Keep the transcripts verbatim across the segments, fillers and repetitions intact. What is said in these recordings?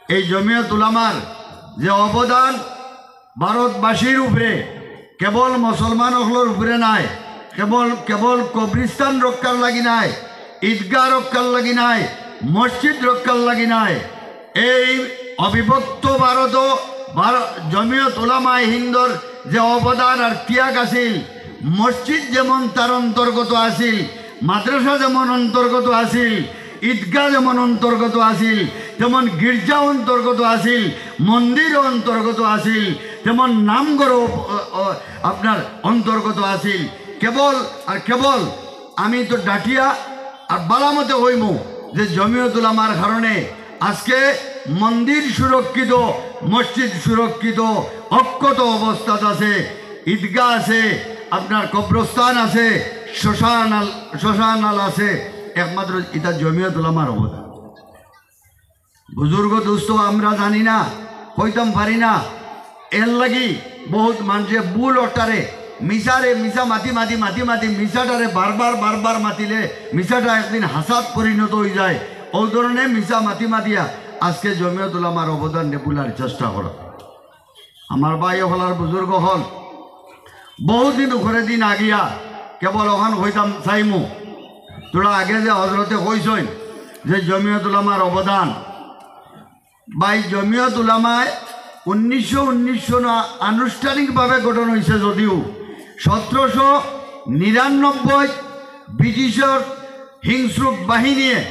এই জমিয়ত উলামার যে অবদান ভারতবাসীর উপরে, কেবল মুসলমান অকলর উপরে নায়, কেবল কেবল কবরিস্তান রক্ষার লাগি নায়, ঈদগাহ রক্ষার লাগি নায়, মসজিদ রক্ষার লাগি নায়। এই অবিভক্ত ভারত, ভার- জমিয়ত উলামায়ে হিন্দর যে অবদান আর ত্যাগ আছিল, মসজিদ যেমন তার অন্তর্গত আছিল, মাদ্রাসা যেমন অন্তর্গত আছিল, ঈদগাহ যেমন অন্তর্গত আছিল, তেমন গির্জা অন্তর্গত আছিল, মন্দিরও অন্তর্গত আছিল, তেমন নামঘরও, অ, অ, আপনার অন্তর্গত আছিল। কেবল আর কেবল আমি তো ডাটিয়া আর বালামতে হইমু যে জমিয়ত উলামার কারণে আজকে মন্দির সুরক্ষিত, মসজিদ সুরক্ষিত, অক্ষত অবস্থাত আছে, ঈদগাহ আছে, আপনার কবরস্থান আছে, শ্মশান আল-, শ্মশান আল আছে, একমাত্র ইটা জমিয়ত উলামার অবদান। বুজুর্গ দোস্ত, আমরা জানি না, কইতাম পারি না, এর লাগি বহুত মানুষে ভুল অটারে, মিছারে, মিছা মাতি মাতি মাতি মাতি মিছাটারে বারবার বারবার মাতিলে মিছাটা একদিন হাসাত পরিণত হয়ে যায়। ওই ধরনের মিছা মাতি মাতিয়া আজকে জমিয়ত উলামার অবদান নেবুলার চেষ্টা করা। আমার ভাই অকল আর বুজুর্গ অকল, বহুদিন উপরে দিন আগিয়া কেবল অখান কইতাম চাইমু। তোরা আগে যে হজরতে কইছইন যে জমিয়ত উলামার অবদান, ভাই, জমিয়ত উলামায় উনিশশো উনিশশো না আনুষ্ঠানিকভাবে গঠন হইছে যদিও সতেরোশো নিরানব্বই ব্রিটিশর হিংস্র বাহিনীয়ে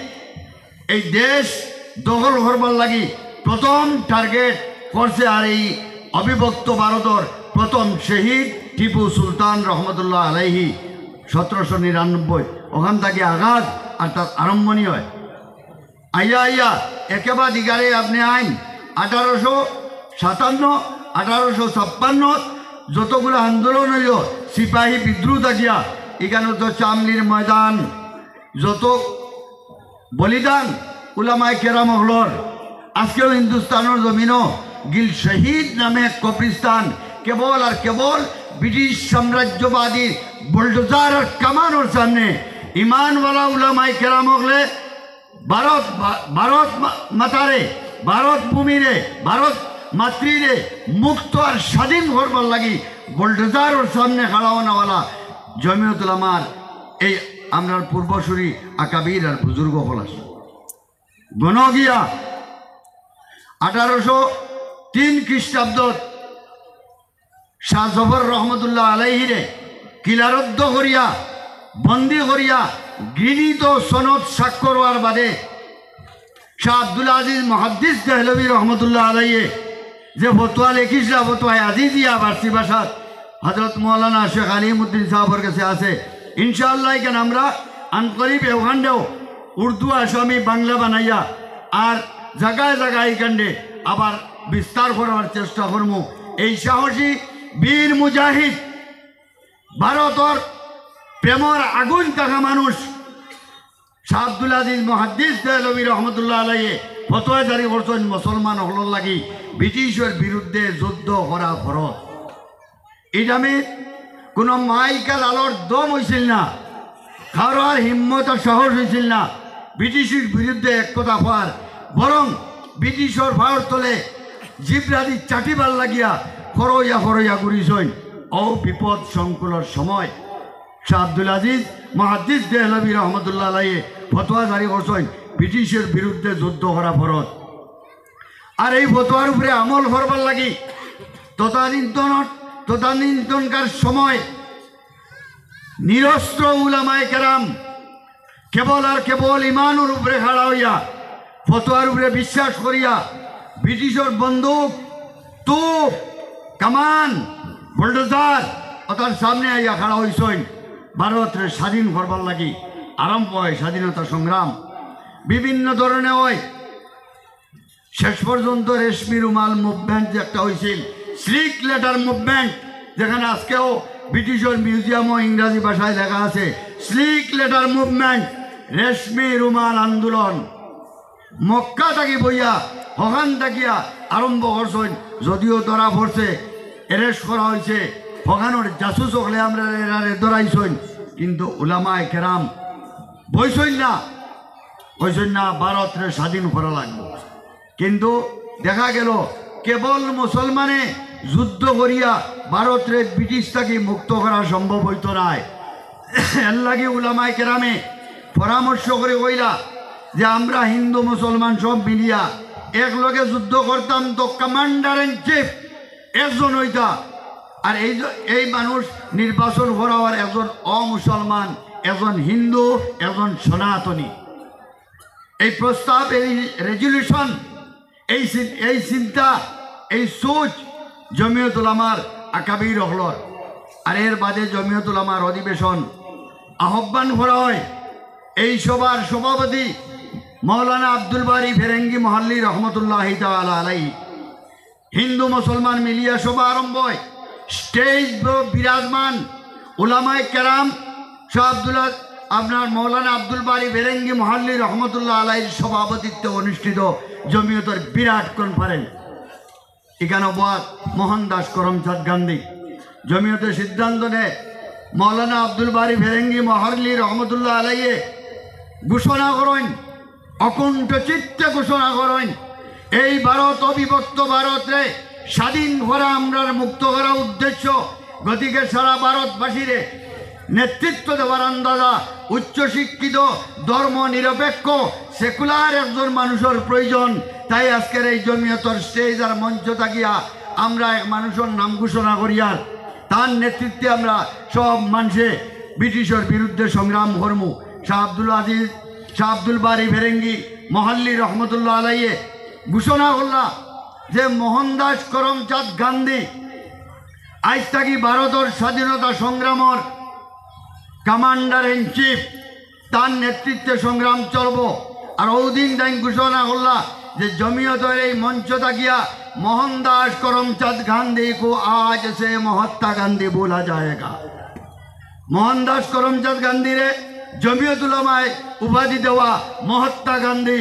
এই দেশ দখল করবার লাগি প্রথম টার্গেট করছে। আর এই অবিভক্ত ভারতর প্রথম শহীদ টিপু সুলতান রহমতুল্লাহ আলাইহি সতেরোশো নিরানব্বই, ওখান থেকে আঘাত আর তার আরম্ভণি হয়। আইয়া আইয়া একেবারে দিগারে আপনি আইন আঠারোশো সাতান্ন, আঠারোশো ছাপ্পান্ন যতগুলো আন্দোলন হইল, সিপাহী বিদ্রোহ থাকিয়া, এখানে তো চামলির ময়দান, যত বলিদান উলামায়ে কেরাম অকলর, আজকেও হিন্দুস্তানর জমিনও গিল শহীদ নামে এক কবরস্থান, কেবল আর কেবল ব্রিটিশ সাম্রাজ্যবাদীর বুলডোজার আর কামানর সামনে ইমানওয়ালা উলামায়ে কেরাম অকলে ভারত, ভা-, ভারত মা-, মাতারে, ভারত ভূমিরে, ভারত মাতৃরে মুক্ত আর স্বাধীন করবার লাগি বুলডোজারর সামনে খাড়া অনাওয়ালা জমিয়ত উলামার এই আমরার পূর্বসূরি আকাবির আর বুজুর্গ অকল আছে। গণ গিয়া আঠারোশো তিন খ্রিস্টাব্দত শাহ জফর রহমতুল্লাহ আলাইহিরে কিলারুদ্ধ করিয়া, বন্দী করিয়া, ঘৃণিত সনদ স্বাক্ষর হওয়ার বাদে শাহ আব্দুল আজিজ মুহাদ্দিস দেহলভী রহমতুল্লাহ আলাইহি যে ফতোয়া লেখিসলা, ফতোয়ায়ে আজিজিয়া ফার্সি ভাষাত হযরত মাওলানা শেখ আলিমউদ্দিন সাহেবর কাছে আছে। ইনশাআল্লাহ, এখানে আমরা আনকরিব এখানটাও উর্দু, আসামি, বাংলা বানাইয়া আর জায়গায় জায়গায় এখানে আবার বিস্তার করার চেষ্টা করমু। এই সাহসী বীর মুজাহিদ, ভারতর প্রেমর আগুন থাকা মানুষ, শাহ আব্দুল আজিজ মুহাদ্দিস দেহলভী রহমতুল্লাহ আলাইহি ফতোয়া জারি করছেন মুসলমান অকলর লাগি ব্রিটিশর বিরুদ্ধে যুদ্ধ করা ফরজ। ইটা আমি কোনো মাইকা লালর দম হইছিল না, কারোর হিম্মত আর সাহস হইছিল না ব্রিটিশর বিরুদ্ধে এক কথা কওয়ার, বরং ব্রিটিশর পাওর তলে জিব্রাদি চাটিবার লাগিয়া খরইয়া খরইয়া ঘুরিছইন। ও বিপদ সংকুলর সময় শাহ আব্দুল আজিজ মুহাদ্দিস দেহলভী রহমতুল্লাহ আলাইহি ফতোয়া জারি করছেন, ব্রিটিশর বিরুদ্ধে যুদ্ধ করা ফরজ। আর এই ফতোয়ার উপরে আমল করবার লাগি তদানীন্তন, তদানীন্তনকার সময় নিরস্ত্র উলামায়ে কেরাম কেবল আর কেবল ইমানর উপরে খাড়া হইয়া, ফতোয়ার উপরে বিশ্বাস করিয়া, ব্রিটিশর বন্দুক, তোপ, কামান, বুলডোজার, ওটার সামনে আইয়া খাড়া হইছইন। ভারতরে স্বাধীন করবার লাগি আরম্ভ হয় স্বাধীনতা সংগ্রাম, বিভিন্ন ধরনে হয়। শেষ পর্যন্ত রেশমি রুমাল মুভমেন্ট যে একটা হইছিল, স্লিক লেটার মুভমেন্ট, যেখানে আজকেও ব্রিটিশর মিউজিয়ামও ইংরাজি ভাষায় লেখা আছে, স্লিক লেটার মুভমেন্ট, রেশমি রুমাল আন্দোলন। মক্কা থাকি বইয়া হকান থাকিয়া আরম্ভ করছইন, যদিও ধরা পড়ছে, অ্যারেস্ট করা হইছে, হকানোর জাসুস অকলে আমরারে ধরাইছইন, কিন্তু উলামায়ে কেরাম বইছইন না, কইছইন না ভারতরে স্বাধীন করা লাগবো। কিন্তু দেখা গেল কেবল মুসলমানে যুদ্ধ করিয়া ভারতরে ব্রিটিশ থাকি মুক্ত করা সম্ভব অইতো নায়। এর লাগি উলামায়ে কেরামে পরামর্শ করি কইলা যে আমরা হিন্দু মুসলমান সব মিলিয়া একলগে যুদ্ধ করতাম, তো commander in chief একজন অইতা, আর এই জ-, এই মানুষ নির্বাচন করা অর একজন অমুসলমান, একজন হিন্দু, একজন সনাতনী। এই প্রস্তাব, এই রেজুলিউশন, এই চি-, এই চিন্তা, এই সোচ জমিয়ত উলামার আকাবির অকলর। আর এর বাদে জমিয়ত উলামার অধিবেশন আহ্বান করা অয়। এই সভার সভাপতি মাওলানা আব্দুল বারী ফেরেঙ্গি মহল্লি রহমতুল্লাহি তাআলা আলাইহি। হিন্দু মুসলমান মিলিয়া সভা আরম্ভ অয়। স্টেজ ব-, বিরাজমান উলামায়ে কেরাম শাহ আব্দুল্লাহ, আপনার মাওলানা আব্দুল বারী ফেরেঙ্গি মহল্লি রহমতুল্লাহ আলাইহির সভাপতিত্বে অনুষ্ঠিত জমিয়তর বিরাট কনফারেন্স। ইখানো বওয়াত মোহনদাস করমচাঁদ গান্ধী। জমিয়তে সিদ্ধান্ত নেয়, মাওলানা আব্দুল বারী ফেরেঙ্গি মহল্লি রহমতুল্লাহ আলাইয়ে ঘোষণা করইন, অকুণ্ঠ চিত্তে ঘোষণা করইন, এই ভারত, অবিভক্ত ভারতরে স্বাধীন করা, আমরার মুক্ত করা উদ্দেশ্য। গতিকে সারা ভারতবাসীরে নেতৃত্ব দেওয়ার আন্দাজা উচ্চশিক্ষিত, ধর্ম নিরপেক্ষ, সেকুলার একজন মানুষর প্রয়োজন। তাই আজকের এই জমিয়তর স্টেজ আর মঞ্চ থাকিয়া আমরা এক মানুষর নাম ঘোষণা করিয়ার তার নেতৃত্বে আমরা সব মানুষে ব্রিটিশর বিরুদ্ধে সংগ্রাম করমু। শাহ আব্দুল আজিজ, শাহ আব্দুল বারী ফেরেঙ্গি মহল্লি রহমতুল্লাহ আলাইয়ে ঘোষণা করলা যে মোহনদাস করমচাঁদ গান্ধী আইজ থাকি ভারতর স্বাধীনতা সংগ্রামর commander in chief, তার নেতৃত্বে সংগ্রাম চলবো। আর ওদিন তাইন ঘোষণা করলা যে জমিয়তর এই মঞ্চ থাকিয়া মোহনদাস করমচাঁদ গান্ধী কো আজ সে মহাত্মা গান্ধী বলা যায়েগা। মোহনদাস করমচাঁদ গান্ধীরে জমিয়ত উলামায় উপাধি দেওয়া, মহাত্মা গান্ধী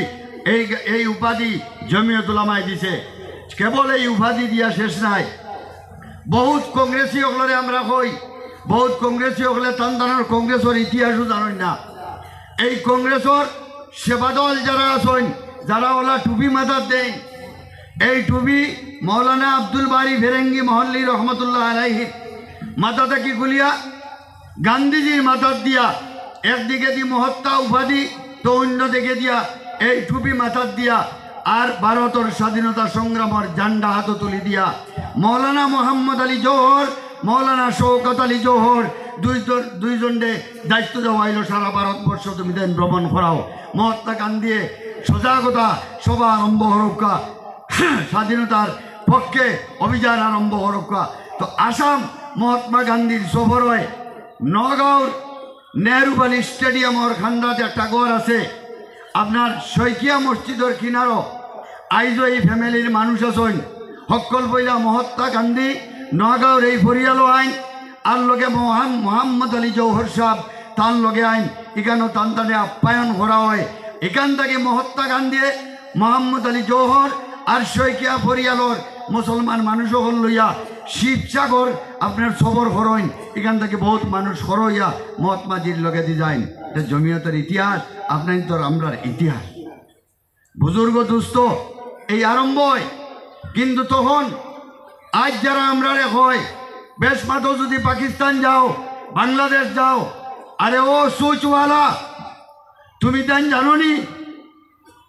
এই, এই উপাধি জমিয়ত উলামায় দিছে। কেবল এই উপাধি দিয়া শেষ নাই, বহুত কংগ্রেসী অকলরে আমরা কই, বহুত কংগ্রেসী অকলে তান তানর কংগ্রেসর ইতিহাসও জানইন না। এই কংগ্রেসর সেবাদল যারা আছইন, যারা ওলা টুপি মাথাত দেইন, এই টুপি মাওলানা আব্দুল বারী ফেরেঙ্গি মহল্লি রহমতুল্লাহ আলাইহির মাথা থাকি খুলিয়া গান্ধীজির মাথাত দিয়া, একদিকে দি মহাত্মা উপাধি, তো অন্য দিকে দিয়া এই টুপি মাথাত দিয়া, আর ভারতর স্বাধীনতা সংগ্রামর ঝান্ডা হাতো তুলি দিয়া মাওলানা মোহাম্মদ আলী জৌহর, মাওলানা শওকত আলী জৌহর দুইজন, দুইজনরে দায়িত্ব দেওয়া অইলো সারা ভারতবর্ষ তুমি দেন ভ্রমণ করাও। মহাত্মা গান্ধীয়ে সজাগতা সভা আরম্ভ করউক্কা, স্বাধীনতার পক্ষে অভিযান আরম্ভ করউক্কা। তো আসাম মহাত্মা গান্ধীর সফর অয় নগাঁওর নেহরু ভ্যালি স্টেডিয়ামর কান্দাত একটা ঘর আছে, আপনার শইকিয়া মসজিদর কিনারো। আইজও এই ফ্যামিলির মানুষ আছইন, হক্কল পয়লা মহাত্মা গান্ধী নগাঁওর এই পরিয়ালো আইন, আর লগে মোহাম-, মোহাম্মদ আলী জৌহর সাহেব তান লগে আইন, ইখানো তান তানে আপ্যায়ন করা অয়। ইখান থাকি মহাত্মা গান্ধী, মোহাম্মদ আলী জৌহর আর শইকিয়া পরিয়ালর মুসলমান মানুষ অকল লইয়া শিবসাগর আপনার সফর করইন, ইখান থাকি বহুত মানুষ করইয়া মহাত্মাজির লগে দি যাইন। এটা জমিয়তর ইতিহাস, আপনার তো আমরার ইতিহাস। বুজুর্গ দোস্ত, এই আরম্ভ অয়, কিন্তু তখন আজ যারা আমরারে কয়, বেশ মাতো যদি পাকিস্তান যাও, বাংলাদেশ যাও, আরে ও সোচওয়ালা, তুমি তাইন জানো নি?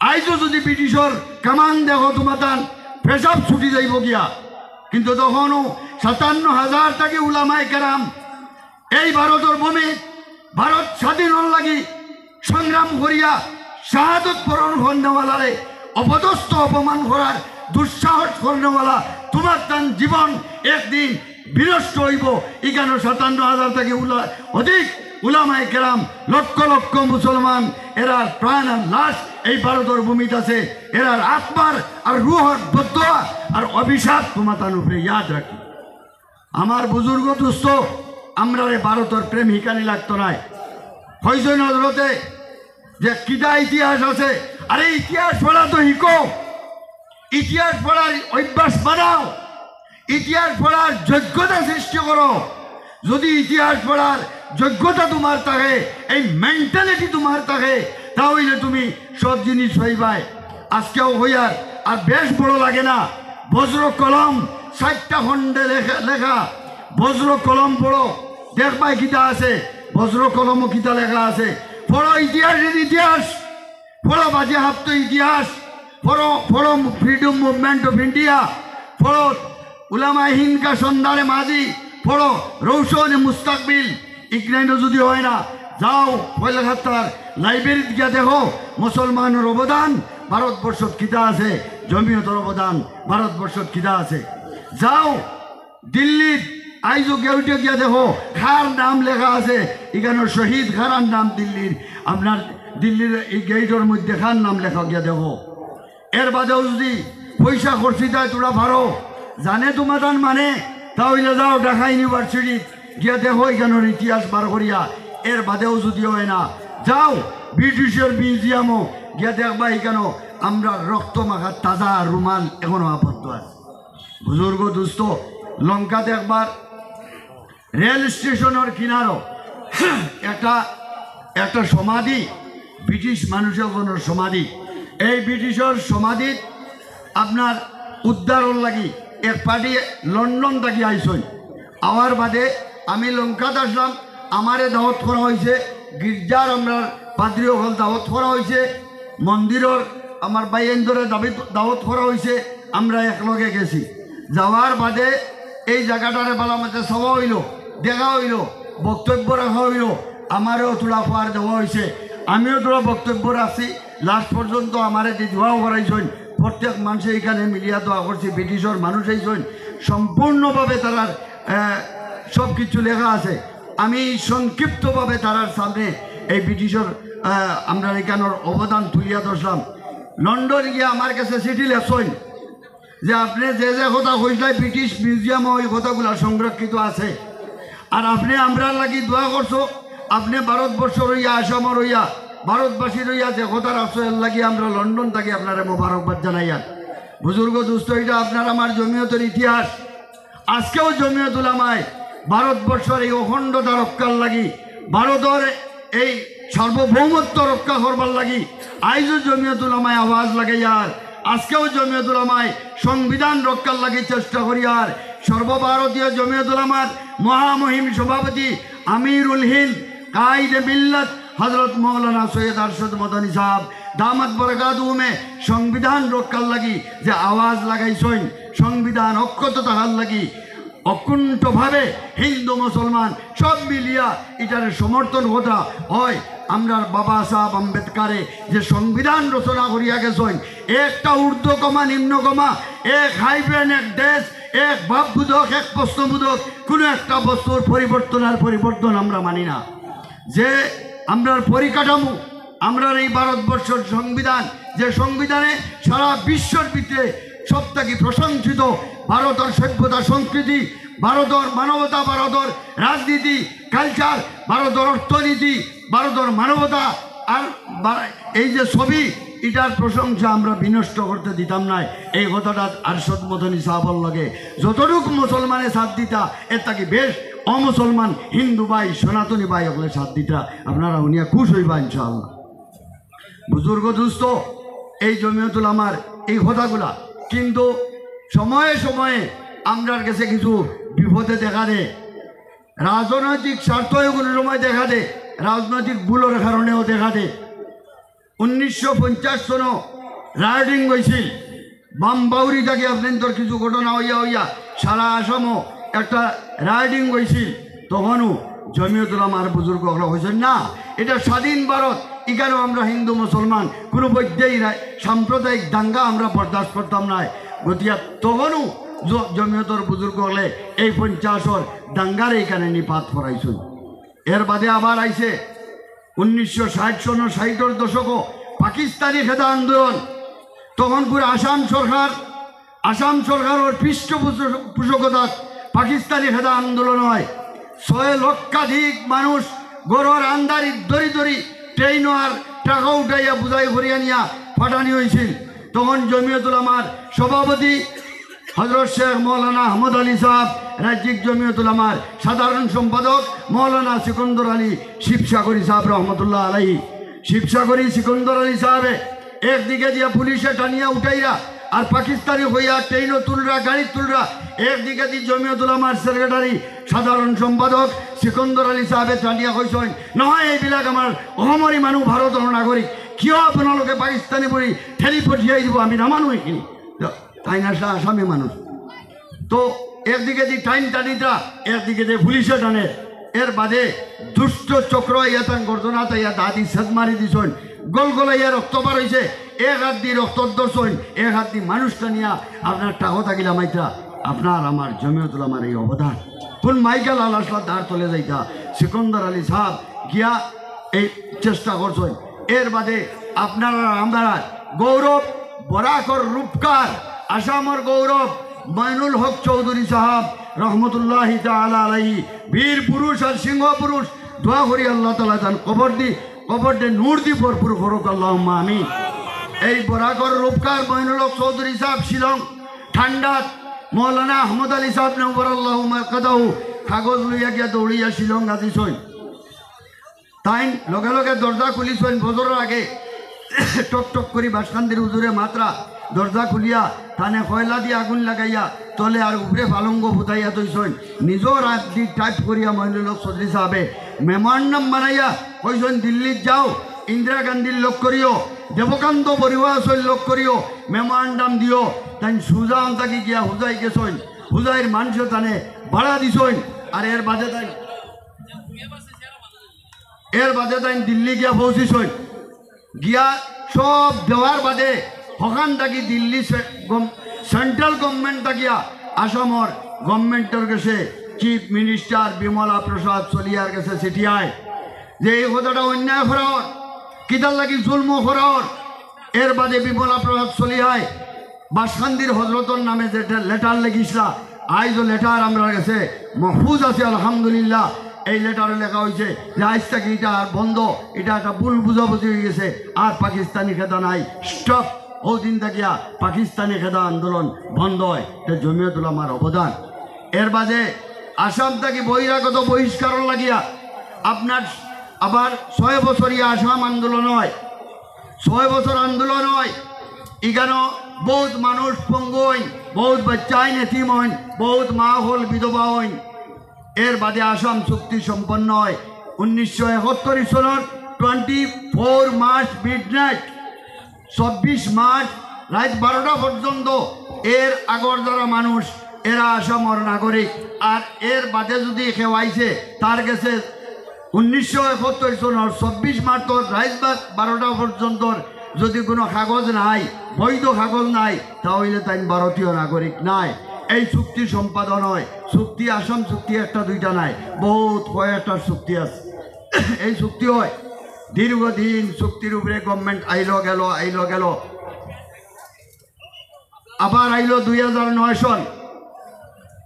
আইজও যদি ব্রিটিশর কামান দেখো, তুমার তান পেশাব ছুটি যাইব গিয়া। কিন্তু তখনও সাতান্ন হাজার থাকি উলামায়ে কেরাম এই ভারতর ভূমি, ভারত স্বাধীনর লাগি সংগ্রাম করিয়া শাহাদত বরণ করনেওয়ালারে অপদস্থ অপমান করার দুঃসাহস করনেওয়ালা তুমার তান জীবন একদিন বিনষ্ট অইব। ইখানো সাতান্ন হাজার থাকি উলা-, অধিক উলামায়ে কেরাম, লক্ষ লক্ষ মুসলমান, এরার প্রাণ আর লাশ এই ভারতর ভূমিত আছে। এরার আত্মার আর রুহর বদদোয়া আর অভিশাপ তুমার তান উপরে ইয়াদ রাখি। আমার বুজুর্গ দোস্ত, আমরারে ভারতর প্রেম হিকানি লাগতো নায়। ফৈজুল হজরতে যে কিতা ইতিহাস আছে, আরে ইতিহাস পড়া তো হিকো, ইতিহাস পড়ার অভ্যাস বানাও, ইতিহাস পড়ার যোগ্যতা সৃষ্টি করো। যদি ইতিহাস পড়ার যোগ্যতা তুমার থাকে, এই মেন্টালিটি তুমার থাকে, তা অইলে তুমি সব জিনিস পাইবায়। আজকেও কইয়ার আর বেশ বড় লাগে না। বজ্র কলম, চাইরটা খণ্ডে লেখা, লেখা। বজ্র কলম পড়ো, দেখবায় কিতা আছে। বজ্র কলমও কিতা লেখা আছে। পড়ো ইতিহাসের ইতিহাস, পড়ো বাজেয়াপ্ত ইতিহাস, পড়ো, পড়ো Freedom Movement of India, পড়ো উলামায়ে হিন্দ কা শানদারে মাজি, পড়ো রৌশনে মুস্তাকবিল। ইখানো যদি অয় না, যাও কলকাতার লাইব্রেরিত গিয়া দেখো মুসলমানর অবদান ভারতবর্ষত কিতা আছে, জমিয়তর অবদান ভারতবর্ষত কিতা আছে। যাও দিল্লির আইজও গেইটো গিয়া দেখো কার নাম লেখা আছে, ইখানোর শহীদ কারার নাম দিল্লির, আপনার দিল্লির ই গেইটর মধ্যে কার নাম লেখা গিয়া দেখো। এর বাদেও যদি পয়সা খরচিতায় তোরা পারো, জানে তোমাদান মানে, তা অইলে যাও ঢাকা ইউনিভার্সিটিত গিয়া দেখো ইখানোর ইতিহাস বার করিয়া। এর বাদেও যদি অয় না, যাও ব্রিটিশর মিউজিয়ামও গিয়া দেখবায়, ইখানো আমরার রক্ত মাখা তাজা রুমাল এখনো আবদ্ধ আছে। বুজুর্গ দোস্ত, লঙ্কাত একবার রেল স্টেশনর কিনারো একটা, একটা সমাধি, ব্রিটিশ মানুষ অকলর সমাধি। এই ব্রিটিশর সমাধিত আপনার উদ্ধারর লাগি এক পার্টি লন্ডন থাকি আইছইন। আওয়ার বাদে আমি লঙ্কাত আসলাম, আমারে দাওয়াত করা অইছে, গির্জার আমরার পাদ্রী অকল দাওয়াত করা অইছে, মন্দিরর আমার ভাইয়াইনতরে দাবি-, দাওয়াত করা অইছে, আমরা একলগে গেছি। যাওয়ার বাদে এই জাগাটারে ভালা মতে চাওয়া অইলো, দেখা অইলো, বক্তব্য রাখা অইলো, আমারেও থুড়া পাওয়ার দেওয়া অইছে, আমিও থুড়া বক্তব্য রাখছি। লাস্ট পর্যন্ত আমারে যে দোয়াও করাইছইন, প্রত্যেক মানষে ইখানো মিলিয়া দোয়া করছি। ব্রিটিশর মানুষ আইছইন, সম্পূর্ণভাবে তারার, আহ, সব কিছু লেখা আছে। আমি সংক্ষিপ্তভাবে তারার সামনে এই ব্রিটিশর, আহ, আমরার ইখানোর অবদান তুলিয়া ধরলাম। লন্ডন গিয়া আমার কাছে চিঠি লেখছইন যে আপনে যে যে কথা কইছলা ব্রিটিশ মিউজিয়ামো ওই কথাগুলা সংরক্ষিত আছে, আর আপনে আমরার লাগি দোয়া করছো, আপনে ভারতবর্ষর অইয়া, আসামর অইয়া, ভারতবাসীর অইয়া যে কথা রাখছো, এর লাগি আমরা লন্ডন থাকি আপনারে মোবারকবাদ জানাইয়ার। বুজুর্গ দোস্ত, ইটা আপনার আমার জমিয়তর ইতিহাস। আজকেও জমিয়ত উলামায়ে ভারতবর্ষর এই অখণ্ডতা রক্ষার লাগি, ভারতর এই সার্বভৌমত্ব রক্ষা করবার লাগি আইজও জমিয়ত উলামায়ে আওয়াজ লাগাইয়ার। আজকেও জমিয়ত উলামায়ে সংবিধান রক্ষার লাগি চেষ্টা করিয়ার। সর্বভারতীয় জমিয়ত উলামার মহামহিম সভাপতি আমিরুল হিন্দ কায়েদে মিল্লাত হযরত মাওলানা সৈয়দ আরশাদ মাদানী সাহেব দামাত বারাকাতুহুমে সংবিধান রক্ষার লাগি যে আওয়াজ লাগাইছইন, সংবিধান অক্ষত থাকার লাগি অকুণ্ঠভাবে হিন্দু মুসলমান সব মিলিয়া ইটারে সমর্থন করা অয়। আমরার বাবা সাহেব আম্বেদকারে যে সংবিধান রচনা করিয়া গেছইন, একটা ঊর্ধ্ব কমা, নিম্ন কমা, এক হাইফেন, এক ড্যাশ, এক ভাববোধক, এক প্রশ্নবোধক, কোনো একটা বস্তুর পরিবর্তন আর পরিবর্তন আমরা মানি না। যে আমরার পরিকাঠামো, আমরার এই ভারতবর্ষর সংবিধান, যে সংবিধানে সারা বিশ্বর ভিতরে সব থাকি প্রশংসিত, ভারতর সভ্যতা সংস্কৃতি, ভারতর মানবতা, ভারতর রাজনীতি, কালচার, ভারতর অর্থনীতি, ভারতর মানবতা, আর বা-, এই যে ছবি, ইটার প্রশংসা আমরা বিনষ্ট করতে দিতাম নায়। এই কথাটা আরশাদ মাদানী সাহেবর লগে যতটুক মুসলমানে সাথ দিতা, এর থাকি বেশ অমুসলমান হিন্দু ভাই, সনাতনী ভাই অকলে সাথ দিতা। আপনারা হুনিয়া খুশ অইবা ইনশাআল্লাহ। বুজুর্গ দোস্ত, এই জমিয়ত উলামার এই কথাগুলা কিন্তু সময়ে সময়ে আমরার গেছে কিছু বিপদে দেখা দেয়, রাজনৈতিক স্বার্থে কোনো সময় দেখা দেয়, রাজনৈতিক ভুলর কারণেও দেখা দেয়। উনিশশো পঞ্চাশ সনো রায়টিং অইছিল, বামবাউরি থাকি আপনাইনতর কিছু ঘটনা অইয়া অইয়া সারা আসামো একটা রায়টিং অইছিল। তখনও জমিয়ত উলামার বুজুর্গ অকলে কইছইন, "না, ইটা স্বাধীন ভারত, ইখানো আমরা হিন্দু মুসলমান কোনো বৈদ্যেই নাই, সাম্প্রদায়িক দাঙ্গা আমরা বরদাস্ত করতাম নায়।" গতিয়া তখনও জ-, জমিয়তর বুজুর্গ অকলে এই পঞ্চাশর দাঙ্গারে ইখানো নিপাত করাইছইন। এর বাদে আবার আইছে উনিশশো ষাট সন, ষাটর দশকো পাকিস্তানি খেদা আন্দোলন। তখনকুর আসাম সরকার, আসাম সরকারর পৃষ্ঠপোষকতাত পাকিস্তানি খেদা আন্দোলন অয়। ছয় লক্ষাধিক মানুষ ঘরর আন্দারি দরি দরি ট্রেইনো আর ট্রাকো উঠাইয়া বুঝাই করিয়া নিয়া পাঠানি অইছিল। তখন জমিয়ত উলামার সভাপতি হযরত শেখ মাওলানা আহমদ আলী সাহেব, রাজ্যিক জমিয়ত উলামার সাধারণ সম্পাদক মাওলানা সিকন্দর আলী শিবসাগরী সাহেব রহমতুল্লাহ আলাইহি। শিবসাগরী সিকন্দর আলী সাহেবে একদিকে দিয়া পুলিশে টানিয়া উঠাইয়া আর পাকিস্তানি কইয়া ট্রেইনো তুলরা, গাড়ি তুলরা। একদিকে দি জমিয়ত উলামার সেক্রেটারি, সাধারণ সম্পাদক সিকন্দর আলী সাহেবে টানিয়া কইছইন, "নহয়, এইবিলাক আমার অসমরি মানুষ, ভারতর নাগরিক, কিয় আপোনালোকে পাকিস্তানি বুলি ঠেলি পঠিয়াই দিব, আমি নামানো এইখিনি।" তাইন আসলা আসামি মানুষ। তো একদিকে দি টাইন টানিতা, একদিকে দি পুলিশে টানে। এর বাদে দুষ্ট চক্র আইয়া তান গর্দনাত আইয়া দা দি সেদ মারি দিছইন, গলগলাইয়া রক্ত বার অইছে। এক হাত দি রক্ত ধরছইন, এক হাত দি মানুষ টানিয়া আপনার টাকো থাকিলা মাইতা। আপনার আমার জমিয়ত উলামার এই অবদান। কোন মাইকা লাল আসলা দার তলে যাইতা, সিকন্দর আলী সাহেব গিয়া এই চেষ্টা করছইন। এর বাদে আপনারা আমরা গৌরব, বরাকর রূপকার, আসামর গৌরব মইনুল হক চৌধুরী সাহেব রহমতুল্লাহি তাআলা আলাইহি, বীর পুরুষ আর সিংহ পুরুষ। দোয়া করি আল্লাহ তাআলা তান কবর দি, কবর দে নূর দি ভরপুর করুক, আল্লাহুম্মা আমিন। এই বরাকর রূপকার মইনুল হক চৌধুরী সাহেব শিলং ঠান্ডাত মৌলানা আহমদ আলী সাহেব নওয়ার আল্লাহু মাকাদাহু কাগজ লইয়া গিয়া দৌড়িয়া শিলং গাজিছইন। তাইন লগে লগে দরজা খুলিছইন, ফজরর আগে টক টক করি বাসকান্দির হুজুরে মাতরা দরজা খুলিয়া তানে কয়লা দি আগুন লাগাইয়া তলে আর উপরে পালঙ্গ ফুটাইয়া থইছইন। নিজর আত দি টাইপ করিয়া মইনুল হক চৌধুরী সাহেবে মেমোরান্ডাম বানাইয়া কইছইন, "দিল্লিত যাও, ইন্দিরা গান্ধীর লগ করিও, দেবকান্ত বরুয়া আছইন লগ করিও, মেমোরান্ডাম দিও।" তাইন সুজা আনতাকি গিয়া হুজাই গেছইন, হুজাইর মানুষে তানে বাড়া দিছইন। আর এর বাদে তাইন এর বাদে তাইন দিল্লি গিয়া পৌঁছিছইন। গিয়া সব দেওয়ার বাদে হখান থাকি দিল্লি সে-, গম-, সেন্ট্রাল গভর্নমেন্ট থাকিয়া আসামর গভর্নমেন্টর গেছে চিফ মিনিস্টার বিমলা প্রসাদ চলিয়ার গেছে চিঠি আয় যে এই কথাটা অন্যায় করা অর, কিতার লাগি জুলম করা অর। এর বাদে বিমলা প্রসাদ চলিয়ায় বাসকান্দির হজরতর নামে যে লেটার লেখিছলা, আইজও লেটার আমরার গেছে মহফুজ আছে, আলহামদুলিল্লাহ। এই লেটারে লেখা অইছে যে আইজ থাকি ইটা আর বন্ধ, ইটা একটা ভুল বুঝাবুঝি অইগেছে, আর পাকিস্তানি খেদা নাই, স্টপ। অউ দিন থাকিয়া পাকিস্তানি খেদা আন্দোলন বন্ধ অয়, ইটা জমিয়ত উলামার অবদান। এর বাদে আসাম থাকি বহিরাগত বহিষ্কারর লাগিয়া আপনার আবার ছয় বছরিয়া আসাম আন্দোলন অয়, ছয় বছর আন্দোলন অয়, ইখানো বউত মানুষ পঙ্গু অইন, বউত বাচ্চাইন এতিম অইন, বউত মা অকল বিধবা অইন। এর বাদে আসাম চুক্তি সম্পন্ন অয় উনিশশো একাত্তর sonar twenty four March midnight, চব্বিশ মার্চ রাইত বারোটা পর্যন্ত এর আগর যারা মানুষ এরা আসামর নাগরিক। আর এর বাদে যদি কেউ আইছে তার গেছে উনিশশো একাত্তর সনর চব্বিশ মার্চর রাইত বা-, বারোটা পর্যন্ত যদি কোনো কাগজ নাই, বৈধ কাগজ নাই, তা অইলে তাইন ভারতীয় নাগরিক নায়। এই চুক্তি সম্পাদন অয়, চুক্তি আসাম চুক্তি একটা দুইটা নায়, বউত কয়েকটা চুক্তি আছে। এই চুক্তি অয় দীর্ঘদিন, চুক্তির উপরে গভর্নমেন্ট আইলো গেল, আইলো গেল। আবার আইলো দুই হাজার নয় সন।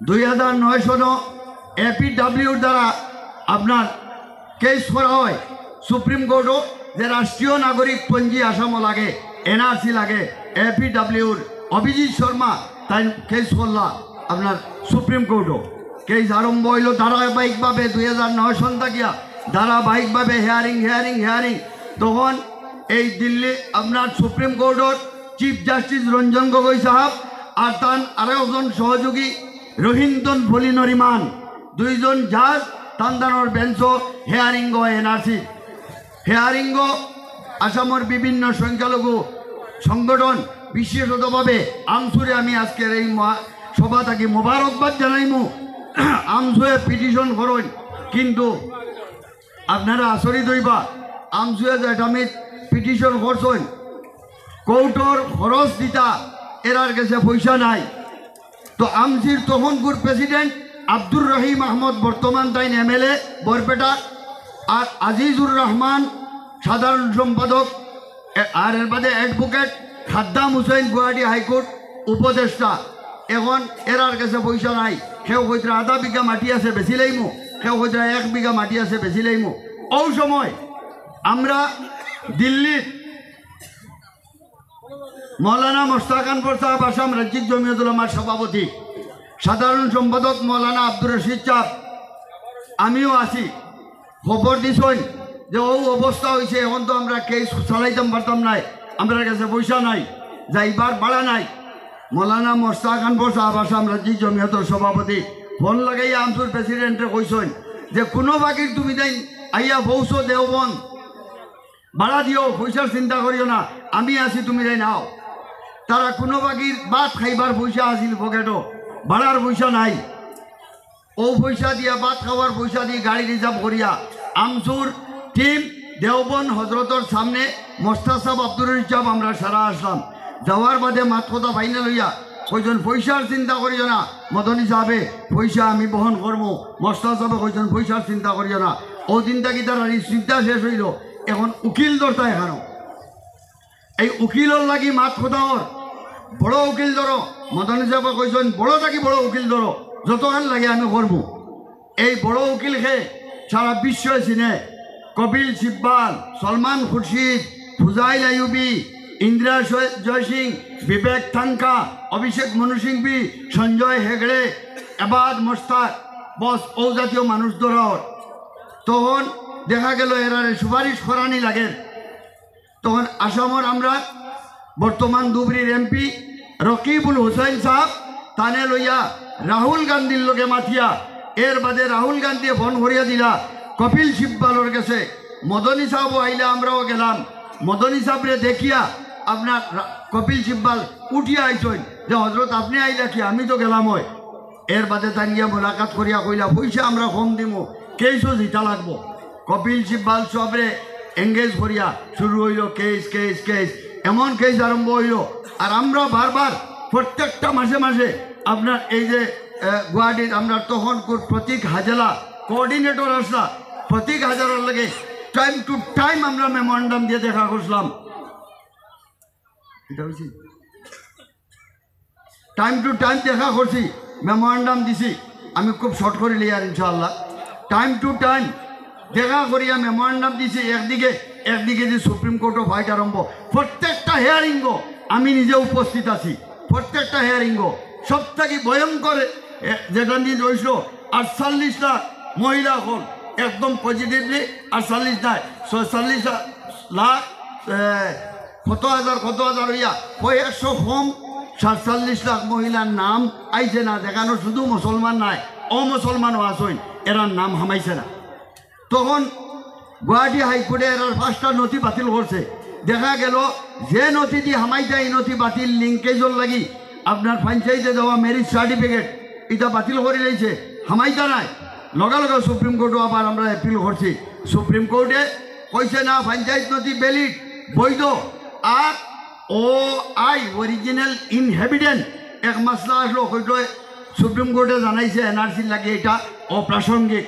দুই হাজার নয় সনও এপিডাব্লিউর দ্বারা আপনার কেস করা অয় সুপ্রিম কোর্টও যে রাষ্ট্রীয় নাগরিক পঞ্জি আসামও লাগে, এনআরসি লাগে। এপিডাব্লিউর অভিজিৎ শর্মা তাইন কেস করলা আপনার সুপ্রিম কোর্টও। কেস আরম্ভ অইলো ধারাবাহিকভাবে দুই হাজার নয় সন থাকিয়া ধারাবাহিকভাবে হিয়ারিং, হিয়ারিং, হিয়ারিং। তখন এই দিল্লি আপনার সুপ্রিম কোর্টর চিফ জাস্টিস রঞ্জন গগৈ সাহেব আর তান আরো একজন সহযোগী রোহিন্তন ফলি নরিমান, দুইজন জাজ তান্দানোর বেঞ্চও হিয়ারিং অয় এনআরসি। হিয়ারিং অয় আসামর বিভিন্ন সংখ্যালঘু সংগঠন, বিশেষতভাবে আমসুরে আমি আজকের এই মহা-, সভা থাকি মোবারকবাদ জানাইমু। আমসুয়ে পিটিশন করইন, কিন্তু আপনারা আচরিত অইবা, আমসুয়ে যে এটা আমি পিটিশন করছইন, কোর্টর খরচ দিতা, এরার গেছে পয়সা নাই। তো আমসির তখনকুর প্রেসিডেন্ট আব্দুর রহিম আহমদ, বর্তমান তাইন এমএলএ বরপেটা, আর আজিজুর রহমান সাধারণ সম্পাদক, এ-, আর এর বাদে অ্যাডভোকেট খাদ্দাম হুসেন গুয়াহাটি হাইকোর্ট উপদেষ্টা। এখন এরার গেছে পয়সা নাই, কেউ কইতরা আধা বিঘা মাটি আছে বেচি লাইমু, কেউ কইতরা এক বিঘা মাটি আছে বেচি লাইমু। অউ সময় আমরা দিল্লিত মৌলানা মোস্তাক আনওয়ার সাহেব, আসাম রাজ্যিক জমিয়ত উলামার সভাপতি, সাধারণ সম্পাদক মৌলানা আব্দুর রশিদ সাহেব, আমিও আছি। খবর দিছইন যে অউ অবস্থা অইছে, এখন তো আমরা কেস চালাইতাম পারতাম নায়, আমরার গেছে পয়সা নাই, যাইবার ভাড়া নাই। মৌলানা মোস্তাক আনবর সাহেব আসাম রাজ্যিক জমিয়তর সভাপতি ফোন লাগাইয়া আমসুর প্রেসিডেন্টরে কইছইন যে কুনো বাগির তুমি তাইন আইয়া পৌঁছো দেওবন্দ, ভাড়া দিও, পয়সার চিন্তা করিও না, আমি আছি, তুমি তাইন আও। তারা কুনো বাগির ভাত খাইবার পয়সা আছিল পকেটো, ভাড়ার পয়সা নাই। অউ পয়সা দিয়া, ভাত খাওয়ার পয়সা দি গাড়ি রিজার্ভ করিয়া আমসুর টিম দেওবন্দ হজরতর সামনে মোস্তাক সাব, আব্দুর রশিদ সাব, আমরা সারা আসলাম। যাওয়ার বাদে মাত কথা ফাইনাল অইয়া কইছইন, পয়সার চিন্তা করিও না মদনী সাবে, পয়সা আমি বহন করমু। মোস্তাক সাবে কইছইন, পয়সার চিন্তা করিও না। অউ দিন থাকি তারার ই চিন্তা শেষ অইলো। এখন উকিল ধরতা এখানো। এই উকিলর লাগি মাত কথা অর, বড় উকিল ধরো। মদনী সাবে কইছইন, বড় থাকি বড় উকিল ধরো, যতখান লাগে আমি করমু। এই বড় উকিল কে সারা বিশ্বয় চিনে। কপিল সিব্বাল, সলমান খুরশিদ, ফুজাইল আইয়ুবি, ইন্দিরা জয়-, জয়সিং, বিবেক থাংকা, অভিষেক মনু সিংভি, সঞ্জয় হেগড়ে, এবাদ মোস্তাক, বস, অউ জাতীয় মানুষ ধরা অর। তখন দেখা গেল এরারে সুপারিশ করানি লাগে। তখন আসামর আমরা বর্তমান ধুবড়ির এমপি রকিবুল হুসাইন সাব, তানে লইয়া রাহুল গান্ধীর লগে মাতিয়া, এর বাদে রাহুল গান্ধীয়ে ফোন করিয়া দিলা কপিল সিব্বালর গেছে, মদনী সাবও আইলা, আমরাও গেলাম। মদনী সাবরে দেখিয়া আপনার রা-, কপিল সিব্বাল উঠিয়া আইছইন যে, "হজরত, আপনে আইলা কি? আমি তো গেলাম অয়।" এর বাদে তাইন গিয়া মোলাকাত করিয়া কইলা, "পয়সা আমরা কম দিমু, কেসও জিতা লাগবো।" কপিল সিব্বাল সাবরে এঙ্গেজ করিয়া শুরু অইলো কেস, কেস, কেস, এমন কেস আরম্ভ অইলো। আর আমরা বারবার প্রত্যেকটা মাসে মাসে আপনার এই যে, আহ, গুয়াহাটির আমরা তখন কো-, প্রতীক হাজেলা কোঅর্ডিনেটর আসলা, প্রতীক হাজেলার লগে টাইম টু টাইম আমরা মেমোরান্ডাম দিয়া দেখা করছিলাম। এটা হইছে? টাইম টু টাইম দেখা করছি, মেমোরান্ডাম দিছি। আমি খুব শর্ট করি লিয়ার ইনশাআল্লাহ। টাইম টু টাইম দেখা করিয়া মেমোরান্ডাম দিছি। একদিকে, একদিকে যে সুপ্রিম কোর্টও ফাইট আরম্ভ, প্রত্যেকটা হিয়ারিংও আমি নিজে উপস্থিত আছি। প্রত্যেকটা হিয়ারিংও সব থাকি ভয়ঙ্কর, এ, যেটা নিয়ে রইছিল আটচল্লিশ লাখ মহিলা অকল, একদম পজিটিভলি আটচল্লিশ নাই, ছয়চল্লিশ লাখ, এ, কত হাজার, কত হাজার অইয়া কয়েকশো কম, সাতচল্লিশ লাখ মহিলার নাম আইছে না, যেখানো শুধু মুসলমান নাই, অমুসলমানও আছইন, এরার নাম হামাইছে না। তখন গুয়াহাটি হাইকোর্টে এরার পাঁচটা নথি বাতিল করছে। দেখা গেল যে নথি দি হামাইতা, এই নথি বাতিল, লিঙ্কেজর লাগি আপনার পঞ্চায়েতে দেওয়া ম্যারেজ সার্টিফিকেট, ইটা বাতিল করি লাইছে, হামাইতা নাই। লগে লগে সুপ্রিম কোর্টও আবার আমরা অ্যাপিল করছি। সুপ্রিম কোর্টে কইছে না, পঞ্চায়েত নথি ভ্যালিড, বৈধ। আর ও আই, অরিজিনাল ইনহ্যাবিটেন্ট, এক মাসলা আসলো, কইলো সুপ্রিম কোর্টে জানাইছে এনআরসির লাগি এটা অপ্রাসঙ্গিক।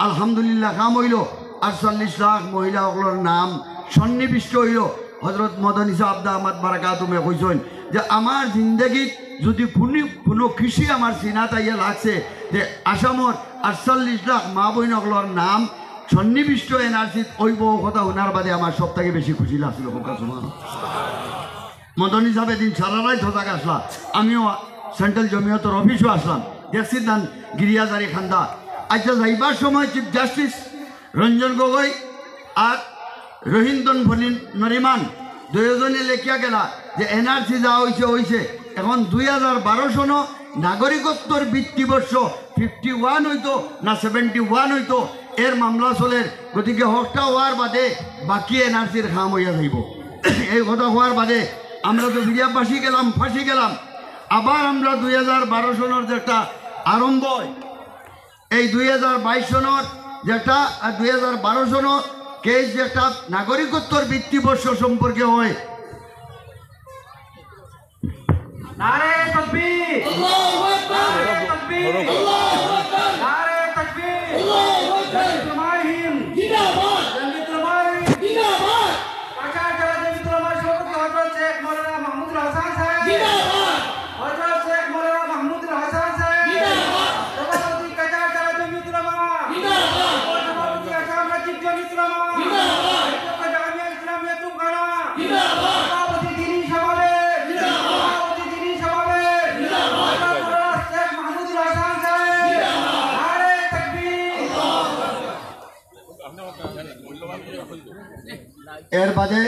আলহামদুলিল্লাহ, কাম অইলো। আটচল্লিশ লাখ মহিলা অকলর নাম সন্নিবিষ্ট অইলো। হজরত মদনী সাব দামাত বারাকাতুমে কইছইন যে আমার জিন্দেগিত যদি কুনি, কুনো কৃষি আমার সিনাত আইয়া লাগছে যে আসামর আটচল্লিশ লাখ মা বইন অকলর নাম সন্নিবিষ্ট এনআরসিত অইবো, কথা হুনার বাদে আমার সব থাকি বেশি খুশি লাগছিল। কউক্কা সুবহানাল্লাহ। মদনী সাব এদিন সারা রাইত হজাগ আসলা, আমিও সেন্ট্রাল জমিয়তর অফিসও আসলাম, দেখছি তান গিরিয়াজারি খান্দা। আচ্ছা, যাইবার সময় চিফ জাস্টিস রঞ্জন গগৈ আর রোহিন্টন ফণি নরিমান দুইজনে লেখিয়া গেলা যে এনআরসি যা অইছে অইছে, এখন দুই হাজার বারো সন নাগরিকত্বর ভিত্তিবর্ষ, ফিফটি ওয়ান অইতো না সেভেন্টি ওয়ান অইতো, এর মামলা চলের। গতিকে হকটা অওয়ার বাদে বাকি এনআরসির কাম অইয়া যাইবো। এই কথা কওয়ার বাদে আমরা তো ফিরিয়া ফাঁসি গেলাম, ফাঁসি গেলাম। আবার আমরা দুই হাজার বারো সনর যে একটা আরম্ভ অয়, এই দুই হাজার বাইশ সনর যে একটা, আহ, দুই হাজার বারো সনর কেস যে একটা নাগরিকত্বর ভিত্তিবর্ষ সম্পর্কে অয়, নারায়ে তাকবীর! আল্লাহু আকবার! নারায়ে তাকবীর! আল্লাহু আকবার! নারায়ে তাকবীর! আল্লাহু আকবার! জমিয়তুল উলামায়ে হিন্দ! জিন্দাবাদ! জমিয়তুল উলামায়ে হিন্দ! জিন্দাবাদ! কাছাড় জেলা জমিয়তুল উলামার সভাপতি হযরত শেখ মাওলানা মাহমুদুল হাসান সাহেব! জিন্দাবাদ! হযরত শেখ মাওলানা মাহমুদুল হাসান সাহেব! জিন্দাবাদ! সভাপতি কাছাড় জেলা জমিয়তুল উলামা! জিন্দাবাদ! সভাপতি আসাম রাজ্যিক জমিয়তুল উলামা! জিন্দাবাদ! জামিয়া ইসলামিয়া তুঙ্গানা! জিন্দাবাদ! সভাপতি দিনী সমাবেশ! জিন্দাবাদ! সভাপতি দিনী সমাবেশ! জিন্দাবাদ! হযরত শেখ মাহমুদুল হাসান সাহেব! জিন্দাবাদ! নারায়ে তাকবীর! এর বাদে,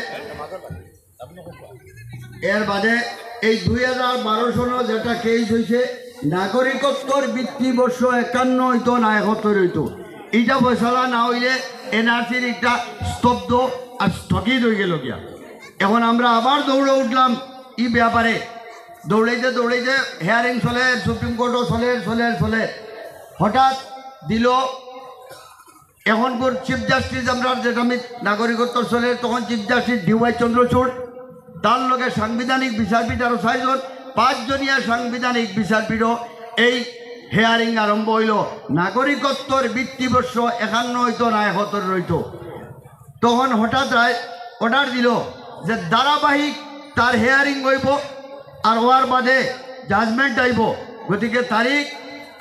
এর বাদে এই দুই হাজার বারো সনে যেটা কেস হইছে, নাগরিকত্বর ভিত্তি বর্ষ একান্ন হইতো না একাত্তর হইতো, ইটা ফয়সালা না হইলে এনআরসির একটা স্তব্ধ আর স্থগিত হয়ে গেল গিয়া। এখন আমরা আবার দৌড়ে উঠলাম ই ব্যাপারে। দৌড়াইতে দৌড়াইতে হিয়ারিং চলে, সুপ্রিম কোর্টও চলে, চলে, চলে। হঠাৎ দিল, এখনকার চিফ জাস্টিস, আমরা যেটা আমি নাগরিকত্ব চলে, তখন চিফ জাস্টিস ডিওয়াই চন্দ্রচূড়, তার লগে সাংবিধানিক বিচারপীঠ আরো চারজন, পাঁচজনীয়া সাংবিধানিক বিচারপীঠও এই হিয়ারিং আরম্ভ হইল। নাগরিকত্বর ভিত্তিবর্ষ একান্ন হইতো না একাত্তর হইতো। তখন হঠাৎ রায় অর্ডার দিল যে ধারাবাহিক তার হিয়ারিং হইব, আর হওয়ার বাদে জাজমেন্ট আইব। গতিকে তারিখ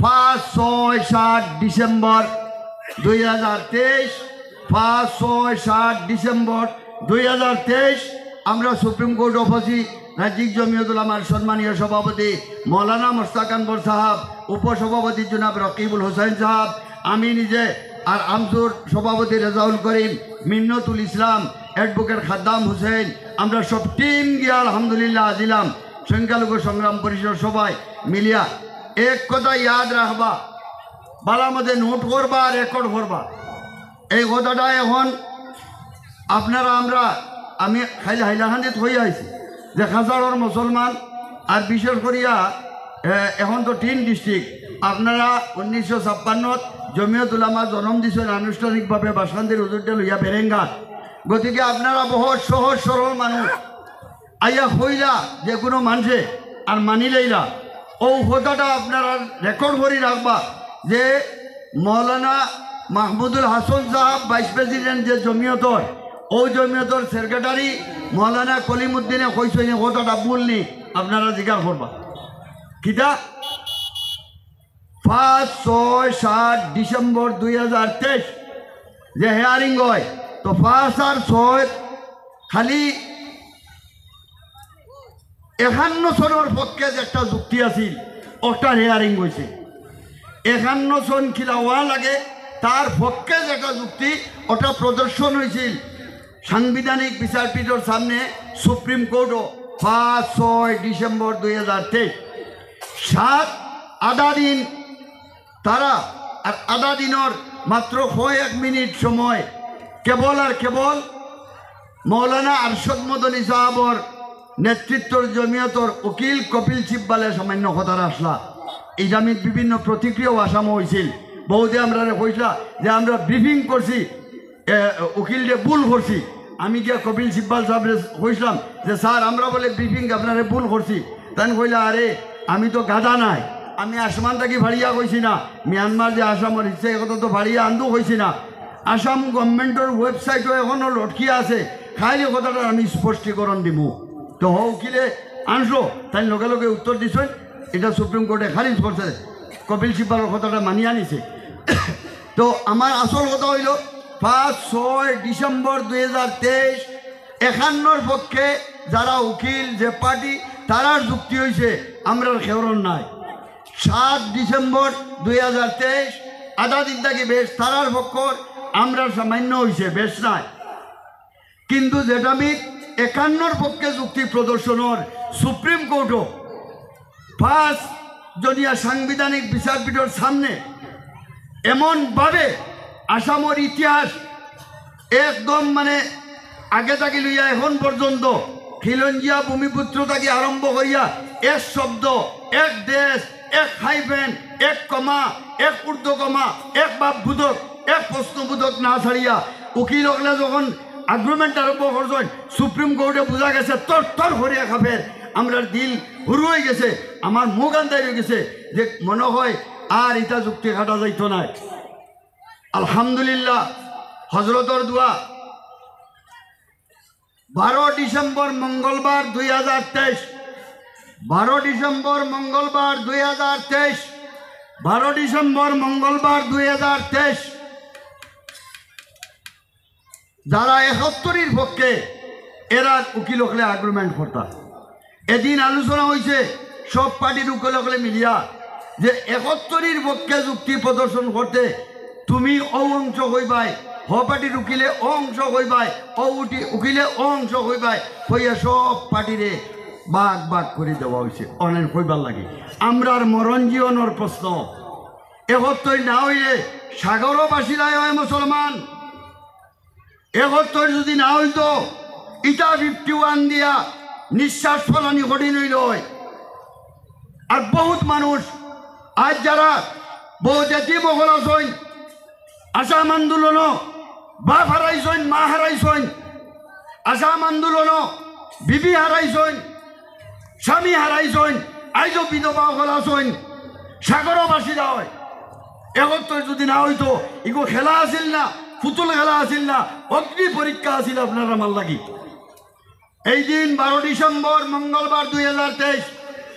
পাঁচ, ছয়, সাত ডিসেম্বর দুই হাজার তেইশ, পাঁচ, ছয়, সাত ডিসেম্বর দুই হাজার তেইশ আমরা সুপ্রিম কোর্ট অফিসে রাজ্যিক জমিয়ত উলামার সম্মানীয় সভাপতি মৌলানা মোস্তাক আনবর সাহেব, উপসভাপতি জনাব রকিবুল হোসেন সাহেব, আমি নিজে আর আমসুর সভাপতি রেজাউল করিম, মিন্নতুল ইসলাম, অ্যাডভোকেট খাদ্দাম হোসেন, আমরা সব টিম গিয়া আলহামদুলিল্লাহ আজিলাম সংখ্যালঘু সংগ্রাম পরিষদ সভায় মিলিয়া। এক কথা ইয়াদ রাখবা, বালা মতে নোট করবা, রেকর্ড করবা। এই কথাটা এখন আপনারা, আমরা, আমি খাইলে হাইলাকান্দিত হইয়া আইছি যে কাছাড়র মুসলমান, আর বিশেষ করিয়া এ, এখন তো তিন ডিস্ট্রিক্ট, আপনারা উনিশশো ছাপ্পান্নত জমিয়ত উলামা জন্ম দিছেন আনুষ্ঠানিকভাবে বাসকান্দির হুজুরটা লইয়া বেরেঙ্গা। গতিকে আপনারা বহুত সহজ সরল মানুষ, আইয়া হইলা যে কোনো মানুষে আর মানি লইলা। ও কথাটা আপনারা রেকর্ড করে রাখবা যে মৌলানা মাহমুদুল হাসান সাহেব ভাইস প্রেসিডেন্ট যে জমিয়তর, ও জমিয়তর সেক্রেটারি মৌলানা কলিমুদ্দিনে কইছেন, এই কথাটা ভুল নি, আপনারা জিজ্ঞাসা করবা। কিতা? পাঁচ, ছয়, সাত ডিসেম্বর দুই হাজার তেইশ যে হিয়ারিং হয়, তো পাঁচ আর ছয় খালি একান্ন সনর পক্ষে যে একটা যুক্তি আছিল, ওটার হিয়ারিং হইছে। একান্ন সন কিলা হওয়া লাগে, তার পক্ষে যেটা যুক্তি, ওটা প্রদর্শন হইছিল সাংবিধানিক বিচারপীঠর সামনে সুপ্রিম কোর্টও পাঁচ, ছয় ডিসেম্বর দুই হাজার তেইশ। সাত আধা দিন তারা, আর আধা দিনর মাত্র কয়েক মিনিট সময় কেবল আর কেবল মৌলানা আরশদ মদনী সাহেবর নেতৃত্বর জমিয়তর উকিল কপিল সিব্বালে সামান্য কথা রাখলা। ইটা আমি বিভিন্ন প্রতিক্রিয়াও আসামও হইছিল। বহুতে আমরারে কইসলা যে আমরা ব্রিফিং করছি, এ, উকিলরে ভুল করছি। আমি গিয়া কপিল সিব্বাল সাহেবরে কইসলাম যে, "স্যার, আমরা বলে ব্রিফিং আপনারে ভুল করছি।" তাইন কইলা, "আরে, আমি তো গাধা নাই, আমি আসমান থাকি ফাড়িয়া কইছি না, মিয়ানমার যে আসামর হিসা, এই কথা তো ফাড়িয়া আন্দু কইছি না। আসাম গভর্নমেন্টর ওয়েবসাইটও এখনো লটকিয়া আছে, খালি কথাটা আমি স্পষ্টীকরণ দিমু।" তো হ উকিলে আনছো, তাই লগে লগে উত্তর দিছইন, এটা সুপ্রিম কোর্টে খারিজ করছে, কপিল সিব্বালর কথাটা মানিয়া নিছে। তো আমার আসল কথা হইল, পাঁচ, ছয় ডিসেম্বর দুই হাজার তেইশ, একান্নর পক্ষে যারা উকিল, যে পার্টি, তারার যুক্তি হইছে, আমরার খেউরন নাই। সাত ডিসেম্বর দুই হাজার তেইশ, আধা দিন থাকি বেশ, তারার পক্ষর, আমরার সামান্য হইছে, বেশ নাই। কিন্তু যেটা আমি একান্নর পক্ষে যুক্তি প্রদর্শনর সুপ্রিম কোর্টও পাঁচ জনিয়া সাংবিধানিক বিচারপীঠর সামনে এমনভাবে আসামর ইতিহাস একদম মানে আগে থাকি লইয়া এখন পর্যন্ত খিলঞ্জিয়া ভূমিপুত্র থাকি আরম্ভ করিয়া এক শব্দ, এক দেশ, এক হাইফেন, এক কমা, এক ঊর্ধ্বকমা, এক ভাববোধক, এক প্রশ্নবোধক না ছাড়িয়া উকিল অকলে যখন আর্গুমেন্ট আরম্ভ করছইন, সুপ্রিম কোর্টে বুঝা গেছে তর তর করিয়া কাঁপের, আমরার দিল হুরু হয়ে গেছে, আমার মুখ আন্দাই হয়ে গেছে, যে মনে হয় আর ইটা যুক্তি খাটা যাইতো নায়। আলহামদুলিল্লাহ, হজরতর দোয়া। বারো ডিসেম্বর মঙ্গলবার দুই হাজার তেইশ, বারো ডিসেম্বর মঙ্গলবার দুই হাজার তেইশ, বারো ডিসেম্বর মঙ্গলবার দুই হাজার তেইশ, যারা একাত্তরের পক্ষে এরা উকিল অকলে আর্গুমেন্ট করতা। এদিন আলোচনা হইছে সব পার্টির উকিল অকলে মিলিয়া যে একাত্তরের পক্ষে যুক্তি প্রদর্শন করতে তুমি ও অংশ হইবাই, হ পার্টির উকিলে ও অংশ হইবাই, ও উঠি-, উকিলে ও অংশ হইবাই, হইয়া সব পার্টিরে ভাগ ভাগ করি দেওয়া অইছে। অনেক কইবার লাগি আমরার মরণ জীবনর প্রশ্ন। একত্তর না অইলে সাগরও ভাসি যায় অয় মুসলমান। একত্তর যদি না অইতো, ইটা ফিফটি ওয়ান দিয়া নিঃশ্বাস ফলানি কঠিন অইলো অয়। আর বহুত মানুষ আইজ যারা বহুত এতিম অকল আছইন, আসাম আন্দোলনও বাপ হারাইছইন, মা হারাইছইন, আসাম আন্দোলনও বিবি হারাইছইন, স্বামী হারাইছইন, আইজও বিধবা অকল আছইন, সাগরও ভাসি যায় অয়। একত্তর যদি না অইতো, ইগু খেলা আছিল না, পুতুল খেলা আছিল না, অগ্নি পরীক্ষা আছিল আপনার আমার লাগি। এই দিন বারো ডিসেম্বর মঙ্গলবার দুই হাজার তেইশ,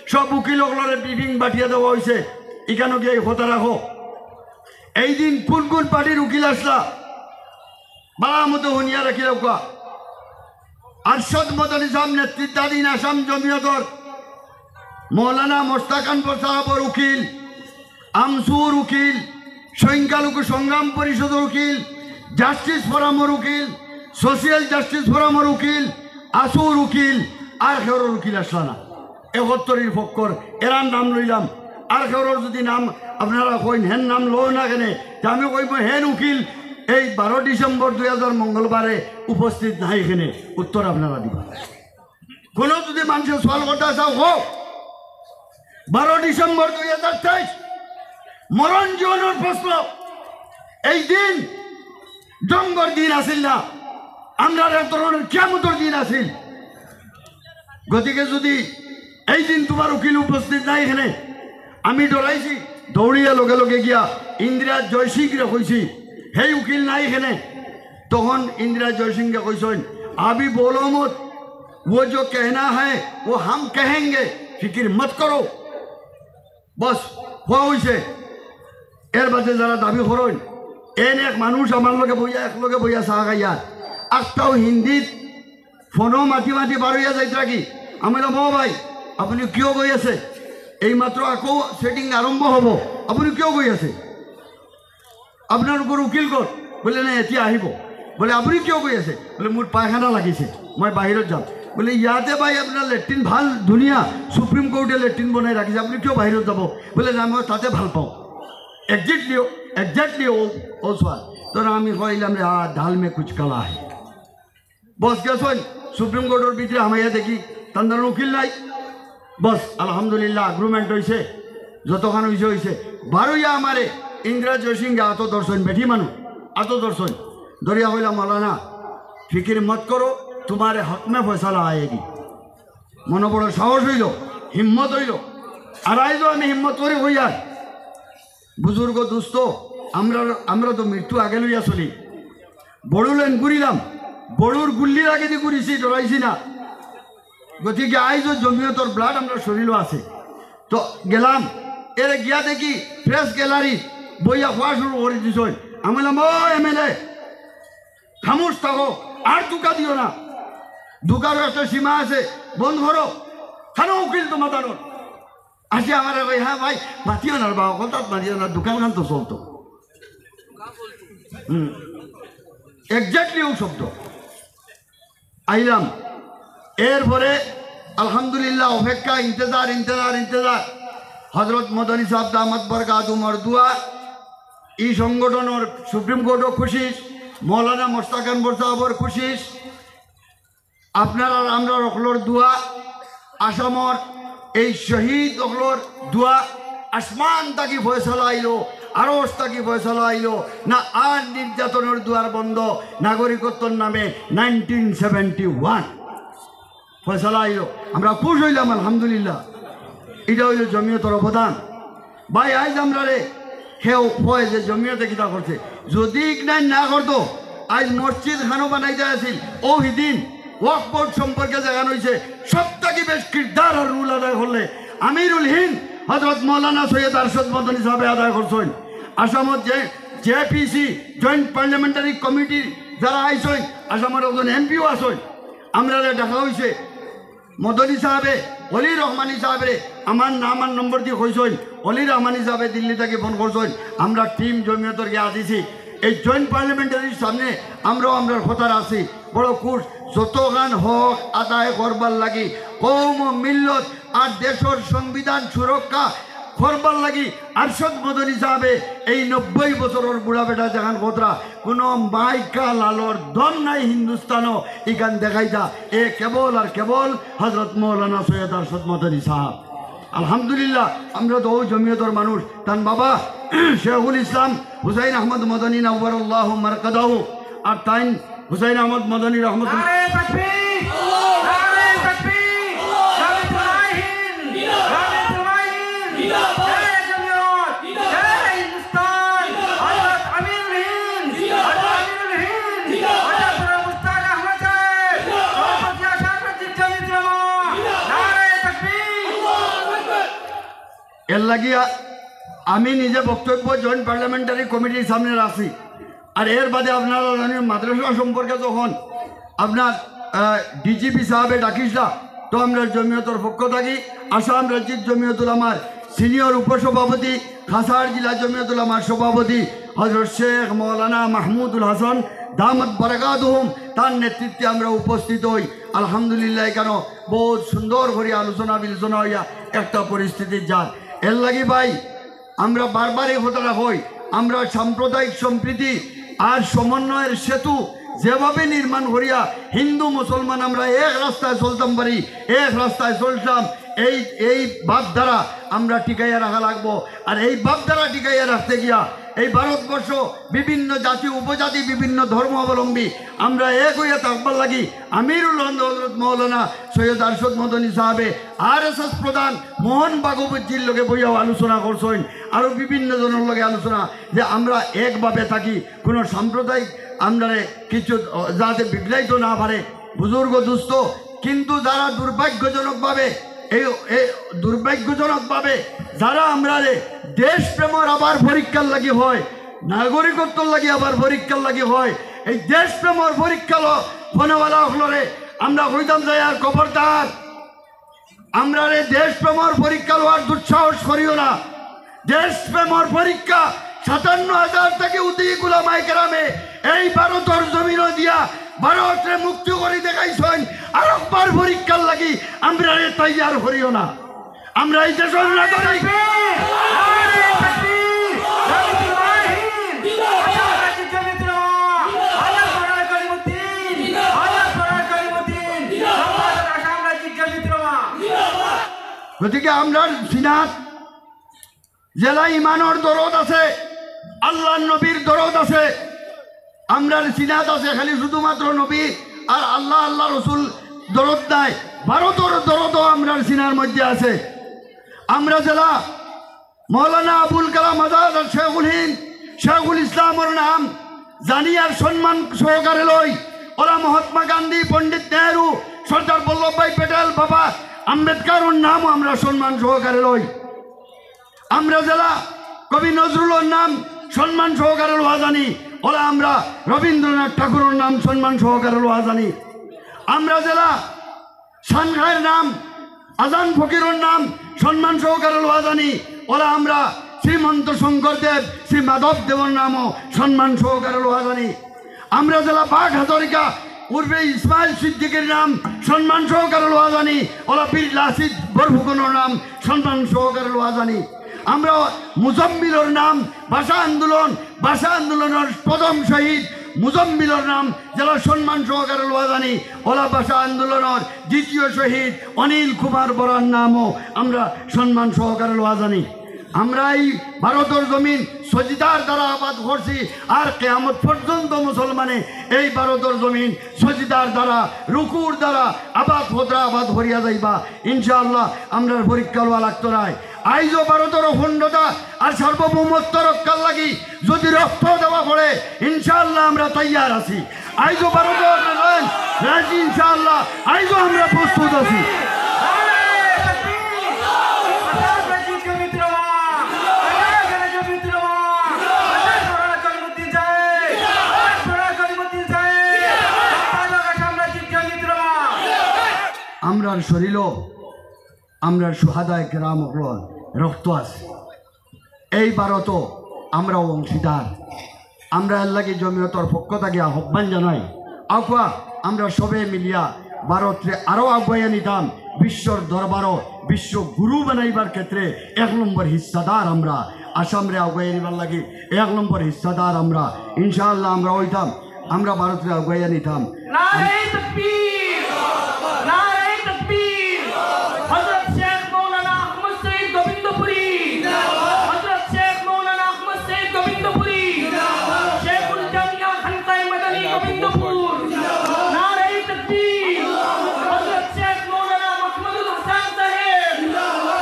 সব উকিল অকলরে ব্রিফিং পাঠাইয়া দেওয়া অইছে, ইখানো গিয়া এই কথা রাখো। এই দিন কোন কোন পার্টির উকিল আছলা, ভালা মতো হুনিয়া রাখি রাখবা। আরশাদ মদনী সাব নেতৃত্বাধীন আসাম জমিয়তর মৌলানা মোস্তাক আনওয়ার সাহাবর উকিল, আমসুর উকিল, সংখ্যালঘু সংগ্রাম পরিষদর উকিল, জাস্টিস ফোরামর উকিল, সোশিয়াল জাস্টিস ফোরামর উকিল, আসুর উকিল, আর কেউরর উকিল আছলা না। একত্তরির পক্ষর এরার নাম লইলাম, আর কেউরর যদি নাম আপনারা কইন, হেন নাম লও না কেনে, তে আমি কইব, হেন উকিল এই বারো ডিসেম্বর দুই হাজার মঙ্গলবারে উপস্থিত নাই কেনে, উত্তর আপনারা দিবা। কোনো যদি মানুষে সওয়াল করতা চাও, হোক, বারো ডিসেম্বর দুই হাজার তেইশ, মরণ জীবনর প্রশ্ন। এই দিন জঙ্গর দিন আছিল না, আমরার এক ধরনের কিয়ামতর দিন আছিল। গতিকে যদি এই দিন তুমার উকিল উপস্থিত নাই কেনে, আমি ডরাইছি, দৌড়িয়া লগে লগে গিয়া ইন্দিরা জয়সিংরে কইছি, "হেই উকিল নাই কেনে?" তখন ইন্দিরা জয়সিংরে কইছইন, "আভি বোলো মত, ও যো কেহনা হ্যায় ও হাম কহেঙ্গে, ফিকির মত করো।" বস, হওয়া অইছে। এর বাদে যারা দাবি করইন, এন এক মানুষ আমার লগে বইয়া, এক লগে বইয়া চা খাইয়ার, আখতাও হিন্দিত ফোনো মাতি মাতি বারইয়া যাইতরা কি। আমি বললাম, "ও ভাই, আপনি কিয় গই আছে? এইমাত্র আকৌ সেটিং আরম্ভ হব, আপনি কিয় গই আছে? আপনার উপর উকিল কর।" বলে, "না, এতিয়া আহিব।" বলে, "আপনি কিয় গই আছে?" বলে, "মোৰ পায়খানা লাগিছে, মই বাহিৰত যাম।" বলে, "ইয়াতে ভাই আপোনাৰ লেট্ৰিন ভাল, ধুনীয়া, সুপ্ৰিম কোৰ্টে লেট্ৰিন বনাই ৰাখিছে, আপুনি কিয় বাহিৰত যাব?" বলে, "না, মই তাতে ভাল পাওঁ।" একজেক্টলি, একজেক্টলি ও, ও চোৱা। তো আমি কইলাম রে, "আ, দাল মে কুছ কালা হে।" বস গেছইন সুপ্রিম কোর্টর ভিতরে, হামাইয়া দেখি তান্দার উকিল নাই। বস, আলহামদুলিল্লাহ, এগ্রিমেন্ট অইছে, যতখান অইছে অইছে। বারইয়া আমারে ইন্দিরা জয়সিংহে আতো ধরছইন, বেটি মানুষ, আতো ধরছইন। ধরিয়া কইলা, "মৌলানা, ফিকির মত করো, তুমারে হক মে ফয়সালা আয়েগি।" মনো বড় সাহস অইলো, হিম্মত অইলো। আর আইজও আমি হিম্মত করি কইয়ার, বুজুর্গ দোস্ত, আমরা, আমরা তো মৃত্যু আগে লইয়া চলি। বড়ু লাইন ঘুরিলাম, বড়ুর গুল্লির আগেদি ঘুরিছি, ডরাইছি না। গতিকে আইজও জমিয়তর ব্লাড আমরার শরীরও আছে। তো গেলাম, এরে গিয়া দেখি প্রেস গ্যালারি বইয়া হওয়া শুরু করি দিছইন। আমি বললাম, "ও এমএলএ, খামোশ থাকো, আর ধোঁকা দিও না, ধোঁকারও একটা সীমা আছে, বন্ধ করো।" খানো উকিল তো মাতানোর আসি আমারে কই, "হ্যাঁ ভাই, মাতিও না বা, হঠাৎ মাতিও না, দোকানখান তো চলতো।" হুম, এক্স্যাক্টলি ও শব্দ। আইলাম, এরপরে আলহামদুলিল্লাহ, অপেক্ষা, ইন্তেজার, ইন্তেজার, ইন্তেজার। হযরত মদনী সাহেব দামাত বরকাতুহুমর দোয়া, ই সংগঠনর সুপ্রিম কোর্টও খুশি, মৌলানা মোস্তাক আনওয়ার সাহেবর খুশি, আপনারার আমরার অকলর দোয়া, আসামর এই শহীদ অকলর দোয়া, আসমান থাকি ফয়সালা আইলো, আরশ থাকি ফয়সালা আইলো, না আর নির্যাতনর দুয়ার বন্ধ, নাগরিকত্বর নামে নাইনটিন সেভেন্টি ওয়ান ফয়সালা আইলো। আমরা খুশ অইলাম, আলহামদুলিল্লাহ। ইটা অইলো জমিয়তর অবদান। ভাই, আইজ আমরারে কেউ কয় যে জমিয়তে কিতা করছে, যদি ইগনাইন না করতো, আইজ মসজিদ খানো বানাইতে আছিল, ও হিদিন ওয়াকফ বোর্ড সম্পর্কে যেখান অইছে, সব থাকি বেশ কিরদার আর রুল আদায় করলে আমিরুল হিন্দ হযরত মৌলানা সৈয়দ আরশাদ মদনী সাহেবে আদায় করছইন। আসামত যে জেপিসি, জয়েন্ট পার্লামেন্টারি কমিটির যারা আইছইন, আসামর একজন এমপিও আছইন, আমরারে ডাকা অইছে, মদনী সাহেবে, অলি রহমানী সাহেবরে আমার নাম আর নম্বর দি কইছইন। অলি রহমানী সাহেবে দিল্লি থাকি ফোন করছইন, আমরা টিম জমিয়তর গিয়া দিছি। এই জয়েন্ট পার্লামেন্টারির সামনে আমরাও আমরার কথা রাখছি। বড় খুশ, যতখান হক আদায় করবার লাগি, কওম ও মিল্লত আর দেশর সংবিধান সুরক্ষা করবার লাগি আরশাদ মদনী সাহেবে এই নব্বই বছরর বুড়া বেটা যেখান খতরা, কুনু মাইকা লালর দম নাই হিন্দুস্তানো, ইখান দেখাইতা এ কেবল আর কেবল হযরত মৌলানা সৈয়দ আরশাদ মদনী সাহেব। আলহামদুলিল্লাহ, আমরা তো অউ জমিয়তর মানুষ। তান বাবা শেখুল ইসলাম হুসাইন আহমদ মদনী নাওয়ারাল্লাহু মারকাদাহু, আর তাইন হুসাইন আহমদ মদনী রহমতুল্লাহ। নারায়ে তাকবীর! নারায়ে তাকবীর! জামিয়াতুল মুজাহিদিন! জামিয়াতুল মুজাহিদিন! জয় জমিয়ত! জয় হিন্দুস্তান! হযরত আমিরুল হিন্দ! হযরত আমিরুল হিন্দ! হযরত মুস্তাক আহমদ সাহেব! সভাপতি আশরাফ মসজিদ জামিয়াতুল উলামা! নারায়ে তাকবীর! এর লাগিয়া আমি নিজে বক্তব্য জয়েন্ট পার্লামেন্টারি কমিটির সামনে রাখছি। আর এর বাদে আপনারা জানেন, মাদ্রাসা সম্পর্কে যখন আপনার, আহ, ডিজিপি সাহেবে ডাকিসলা, তো আমরা জমিয়তর পক্ষ থাকি আসাম রাজ্যিক জমিয়তুল উলামার সিনিয়র উপসভাপতি, কাছাড় জেলা জমিয়তুল উলামার সভাপতি হযরত শেখ মৌলানা মাহমুদুল হাসান দামাত বারাকাতুহুম, তার নেতৃত্বে আমরা উপস্থিত হই। আলহামদুলিল্লাহ, কেন বহুত সুন্দর করি আলোচনা বিলোচনা হইয়া একটা পরিস্থিতি যার। এর লাগি ভাই, আমরা বারবার এই কথাটা কই, আমরা সাম্প্রদায়িক সম্প্রীতি আর সমন্বয়ের সেতু যেভাবে নির্মাণ করিয়া হিন্দু মুসলমান আমরা এক রাস্তায় চলতাম পারি, এক রাস্তায় চলতাম, এই, এই ভাবধারা আমরা টিকাইয়া রাখা লাগবো। আর এই ভাবধারা টিকাইয়া রাখতে গিয়া এই ভারতবর্ষ বিভিন্ন জাতি উপজাতি বিভিন্ন ধর্ম অবলম্বী আমরা এক হইয়া থাকবার লাগি আমিরুল হন্দ হযরত মৌলানা সৈয়দ আরশাদ মদনী সাহেবে আরএসএস প্রধান মোহন ভাগবতজির লগে বইয়াও আলোচনা করছইন, আরো বিভিন্ন জনের লগে আলোচনা, যে আমরা একভাবে থাকি, কোনো সাম্প্রদায়িক আমরারে কিছু, আহ, যাতে বিগড়াইতো না পারে। বুজুর্গ দুস্থ, কিন্তু যারা দুর্ভাগ্যজনকভাবে এই, এই দুর্ভাগ্যজনকভাবে যারা আমরারে দেশপ্রেমর আবার পরীক্ষার লাগি হয়, নাগরিকত্বর লাগি আবার পরীক্ষার লাগি হয়, এই দেশপ্রেমর পরীক্ষা ল-, হনেওয়ালা অকলরে আমরা কইতাম যাই আর খবরদার, আমরারে দেশপ্রেমর পরীক্ষা লওয়ার দুঃসাহস করিও না। দেশপ্রেমর পরীক্ষা সাতান্ন হাজার থাকি অধিক উলামায়ে কেরামে এই ভারতর জমিনো দিয়া ভারতরে মুক্ত করি দেখাইছইন। আরকবার পরীক্ষার লাগি আমরারে তৈয়ার করিও না। আমরা এই দেশর নাগরিক। গতিকে আমরার সিনাত যেলা ইমানর দরদ আছে, আল্লাহর নবীর দরদ আছে, আমরার সিনাত আছে খালি শুধুমাত্র নবী আর আল্লাহ, আল্লাহ রসুল দরদ নাই, ভারতর দরদও আমরার সিনার মধ্যে আছে। আমরা যেলা মৌলানা আবুল কালাম আজাদ আর শেখুল হিন্দ, শেখুল ইসলামর নাম জানি আর সম্মান সহকারে লই, ওলা মহাত্মা গান্ধী, পণ্ডিত নেহরু, সর্দার বল্লভভাই প্যাটেল, বাবা আম্বেদকরর নামও আমরা সম্মান সহকারে লই। আমরা যেলা কবি নজরুলর নাম সম্মান সহকারে লওয়া জানি, ওলা আমরা রবীন্দ্রনাথ ঠাকুরর নাম সম্মান সহকারে লওয়া জানি। আমরা যেলা সানখাইর নাম, আজান ফকিরর নাম সম্মান সহকারে লওয়া জানি, ওলা আমরা শ্রীমন্ত শঙ্করদেব, শ্রী মাধব দেবর নামও সম্মান সহকারে লওয়া জানি। আমরা যেলা বাঘ হাজারিকা উর্ফে ইসমাইল সিদ্দিকীর নাম সম্মান সহকারে লওয়া জানি, ওলা বীর লাসিত বরফুকনর নাম সম্মান সহকারে লওয়া জানি। আমরা মুজাম্মিলর নাম ভাষা আন্দোলন, ভাষা আন্দোলনর প্রথম শহীদ মুজাম্মিলর নাম যেলা সম্মান সহকারে লওয়া জানি, ওলা ভাষা আন্দোলনর দ্বিতীয় শহীদ অনিল কুমার বরার নামও আমরা সম্মান সহকারে লওয়া জানি। আমরা এই ভারতর জমিন সজিদার দ্বারা আবাদ করছি, আর কিয়ামত পর্যন্ত মুসলমানে এই ভারতর জমিন সজিদার দ্বারা, রুকুর দ্বারা আবাদ হতরা আবাদ করিয়া যাইবা। ইনশাআল্লাহ, আমরার পরীক্ষা লওয়া লাগতো নায়। আইজও ভারতর অখণ্ডতা আর সার্বভৌমত্ব রক্ষার লাগি যদি রক্ত দেওয়া পড়ে, ইনশাআল্লাহ আমরা তৈয়ার আছি। আইজও ভারতর রাজি, ইনশাআল্লাহ আইজও আমরা প্রস্তুত আছি। আমরার শরীরও, আমরার শুহাদায়ে কেরাম অকলর রক্ত আছে। এই ভারতও আমরাও অংশীদার। আমরা এর লাগি জমিয়তর পক্ষ থাকি আহ্বান জানাই, আউক্কা আমরা সবে মিলিয়া ভারতরে আরো আগুয়াইয়া নিতাম, বিশ্বর দরবারও বিশ্ব গুরু বানাইবার ক্ষেত্রে এক নম্বর হিস্সাদার আমরা। আসামরে আগুয়াইয়া নিবার লাগি এক নম্বর হিস্সাদার আমরা। ইনশাআল্লাহ আমরা অইতাম, আমরা ভারতরে আগুয়াইয়া নিতাম। নারায়ে তাকবীর, নারায়ে তাকবীর। হযরত শেখ মাওলানা আহমদ সঈদ গোবিন্দপুরী, হযরত শেখ মাওলানা আহমদ সঈদ গোবিন্দপুরী, শেখুল জামিয়া খানকায়ে মাদানী গোবিন্দপুর। নারায়ে তাকবীর। হযরত শেখ মাওলানা মাহমুদুল হাসান সাহেব,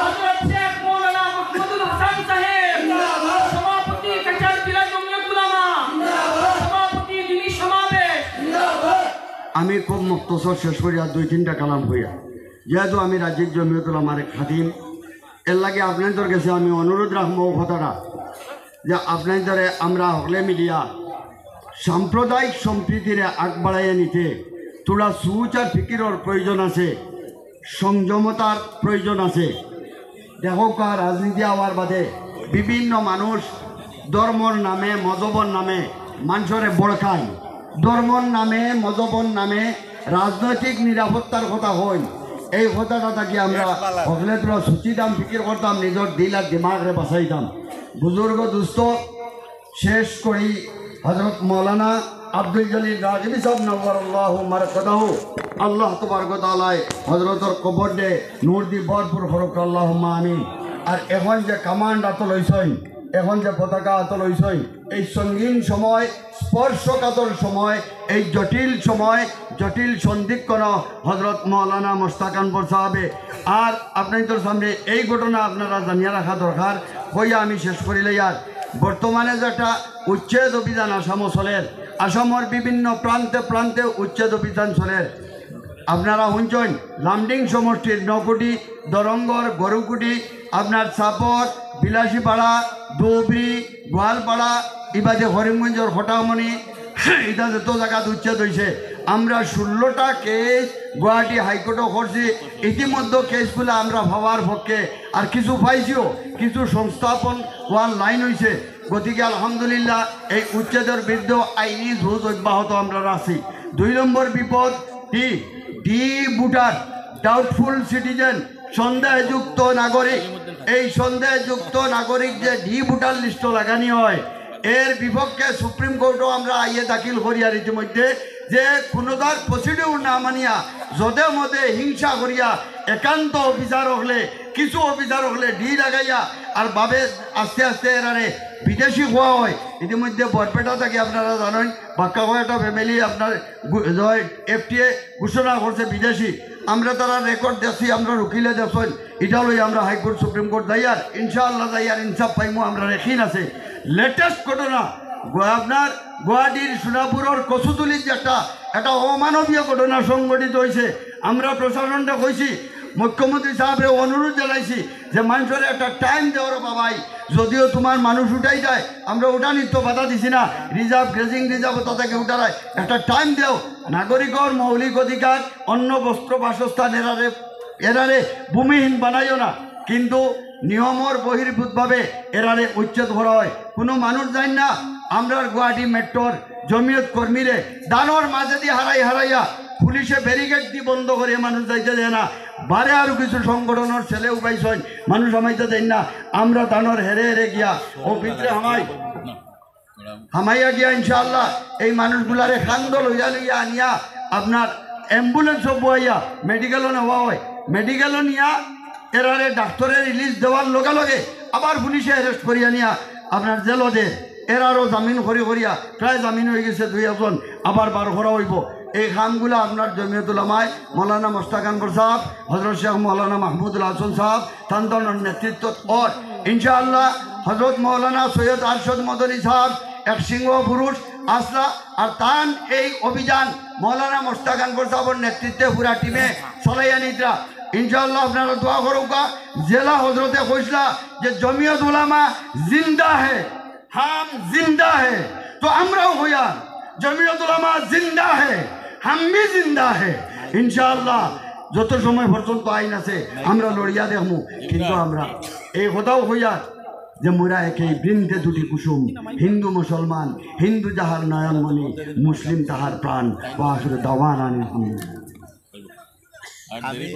হযরত শেখ মাওলানা মাহমুদুল হাসান সাহেব, সভাপতি কাছাড় জেলা জমিয়ত উলামা, সভাপতি দিনী সমাবেশ। আমি খুব মুক্তসর শেষ করিয়া দুই তিনটা কালাম কইয়া, যেহেতু আমি রাজ্যিক জমিয়ত উলামার এক খাদিম, এর লাগি আপনাইনতর গেছে আমি অনুরোধ রাখমু অউ কথাটা, যে আপনাইনতরে আমরা হকলে মিলিয়া সাম্প্রদায়িক সম্প্রীতিরে আগ বাড়াইয়া নিতে থুড়া সুচ আর ফিকিরর প্রয়োজন আছে, সংযমতার প্রয়োজন আছে। দেখউক্কা, রাজনীতি আওয়ার বাদে বিভিন্ন মানুষ ধর্মর নামে, মজহবর নামে মানষরে ভড়কাইন, ধর্মর নামে, মজহবর নামে রাজনৈতিক নিরাপত্তার কথা কইন। এই কথাটা থাকি আমরা হকলে থুড়া সুচিতাম, ফিকির করতাম, নিজর দিল আর দিমাগরে বাঁচাইতাম। বুজুর্গ দুস্ত, শেষ করি হযরত মাওলানা আব্দুল জলিল রাগিবী সাহেব নাওয়ারাল্লাহু মারকাদাহু, আল্লাহ তাবারক ওয়া তাআলায় হযরতর কবররে নূর দি ভরপুর করউক, আল্লাহুম্মা আমিন। আর এখন যে কামান আতো লইছইন, এখন যে পতাকা আতো লইছইন, এই সঙ্গীন সময়, স্পর্শকাতর সময়, এই জটিল সময়, জটিল সন্ধিক্ষণ হযরত মাওলানা মোস্তাক আনওয়ার সাহেবে। আর আপনাইনতর সামনে এই ঘটনা আপনারা জানিয়া রাখা দরকার, কইয়া আমি শেষ করিলাই। আর বর্তমানে যেটা উচ্ছেদ অভিযান আসামো চলের, আসামর বিভিন্ন প্রান্তে প্রান্তে উচ্ছেদ অভিযান চলের। আপনারা হুনছইন, লামডিং সমষ্টির নকুটি, দরঙ্গর গরুকুটি, আপনার চাপর, বিলাসীপাড়া, ধুবড়ি, গোয়ালপাড়া, ইবাদে করিমগঞ্জর কটামনি, ইতা যত জাগাত উচ্ছেদ অইছে। আমরা ষোলোটা কেস গুয়াহাটি হাইকোর্টো করছি। ইতিমধ্যে কেসগুলা আমরা পাওয়ার পক্ষে, আর কিছু পাইছিও, কিছু সংস্থাপন অনলাইন অইছে। গতিকে আলহামদুলিল্লাহ, এই উচ্ছেদর বিরুদ্ধে আইনি যুঁজ অব্যাহত আমরা রাখছি। দুই নম্বর বিপদ কি? ডি ভোটার, ডাউটফুল সিটিজেন, সন্দেহযুক্ত নাগরিক। এই সন্দেহযুক্ত নাগরিক যে ডি ভোটার লিস্টো লাগানি হয়, এর বিপক্ষে সুপ্রিম কোর্টো আমরা আইয়ে দাখিল করিয়ার ইতিমধ্যে, যে কুনুটার প্রসিডিউর না মানিয়া যদে মদে হিংসা করিয়া একান্ত অফিসার অকলে, কিছু অফিসার অকলে ডি লাগাইয়া আর ভাবে আস্তে আস্তে এরারে বিদেশি কওয়া হয়। ইতিমধ্যে বরপেটা থাকি আপনারা জানইন, বাক্কা কয়টা ফ্যামিলি আপনার এফটিএ ঘোষণা করছে বিদেশি। আমরা তারার রেকর্ড দেখছি, আমরার উকিলে দেখছইন, ইটা লই আমরা হাইকোর্ট, সুপ্রিম কোর্ট যাইয়ার, ইনশাআল্লাহ যাইয়ার, ইনসাফ পাইমু, আমরার একিন আছে। লেটেস্ট ঘটনা, গো-, আপনার গুয়াহাটির সোনাপুরর কচুতলিত যে একটা, একটা অমানবীয় ঘটনা সংঘটিত অইছে। আমরা প্রশাসনরে কইছি, মুখ্যমন্ত্রী সাহেবরে অনুরোধ জানাইছি যে মানষরে একটা টাইম দেও রে বাবাই, যদিও তুমার মানুষ উঠাই যায়, আমরা উঠানিত বাধা দিছি না, রিজার্ভ, গ্রেজিং রিজার্ভ অতা থাকি উঠারায়, একটা টাইম দেও, নাগরিকর মৌলিক অধিকার, অন্ন, বস্ত্র, বাসস্থান, এরারে, এরারে ভূমিহীন বানাইও না। কিন্তু নিয়মর বহির্ভূতভাবে এরারে উচ্ছেদ করা হয়। কুনু মানুষ যাইন না। আমরার গুয়াহাটি মেট্রোর জমিয়ত কর্মীরে ধানর মাঝেদি হারাই হারাইয়া পুলিশে ব্যারিকেড দি বন্ধ করিয়া মানুষ যাইতে দেয় না। বারে আরো কিছু সংগঠনর ছেলে উবাইছইন, মানুষ হামাইতে দেইন না। আমরা ধানর হেরে হেরে গিয়া অউ ভিতরে হামাই, হামাইয়া গিয়া ইনশাআল্লাহ এই মানুষগুলারে কান্দো লইয়া লইয়া আনিয়া আপনার অ্যাম্বুলেন্সো বওয়াইয়া মেডিকেলো নেওয়া হয়। মেডিকেলো নিয়া এরারে ডাক্তরে রিলিজ দেওয়ার লগে লগে আবার পুলিশে অ্যারেস্ট করিয়া নিয়া আপনার জেলো দের। এরারও জামিন করি করিয়া প্রায় জামিন অইগেছে দুই একজন, আবার বার করা অইবো। এই কামগুলা আপনার জমিয়ত উলামায় মৌলানা মোস্তাক আনওয়ার সাহেব, হযরত শেখ মৌলানা মাহমুদুল হাসান সাহেব, তান তানর নেতৃত্বত অর। ইনশাআল্লাহ হযরত মৌলানা সৈয়দ আরশাদ মদনী সাহেব এক সিংহ পুরুষ আছলা, আর তান এই অভিযান মৌলানা মোস্তাক আনওয়ার সাহেবর নেতৃত্বে পুরা টিমে চালাইয়া নিতরা। ইনশাআল্লাহ আপনারা দোয়া করউক্কা। যেলা হযরতে কইছলা যে জমিয়ত উলামা জিন্দা হে, হাম জিন্দা হে, তো আমরাও কইয়ার জমিয়ত উলামা জিন্দা হে, হাম ভি জিন্দা হে। ইনশাআল্লাহ যত সময় পর্যন্ত আইন আছে আমরা লড়িয়া দেখমু, কিন্তু আমরা এই কথাও কইয়ার যে মুরা একই বৃন্তে দুটি কুসুম, হিন্দু মুসলমান, হিন্দু যাহার নয়নমণি, মুসলিম তাহার প্রাণ। ওয়া আখিরু দাওয়ানা আনিল হামদুলিল্লাহ। আমি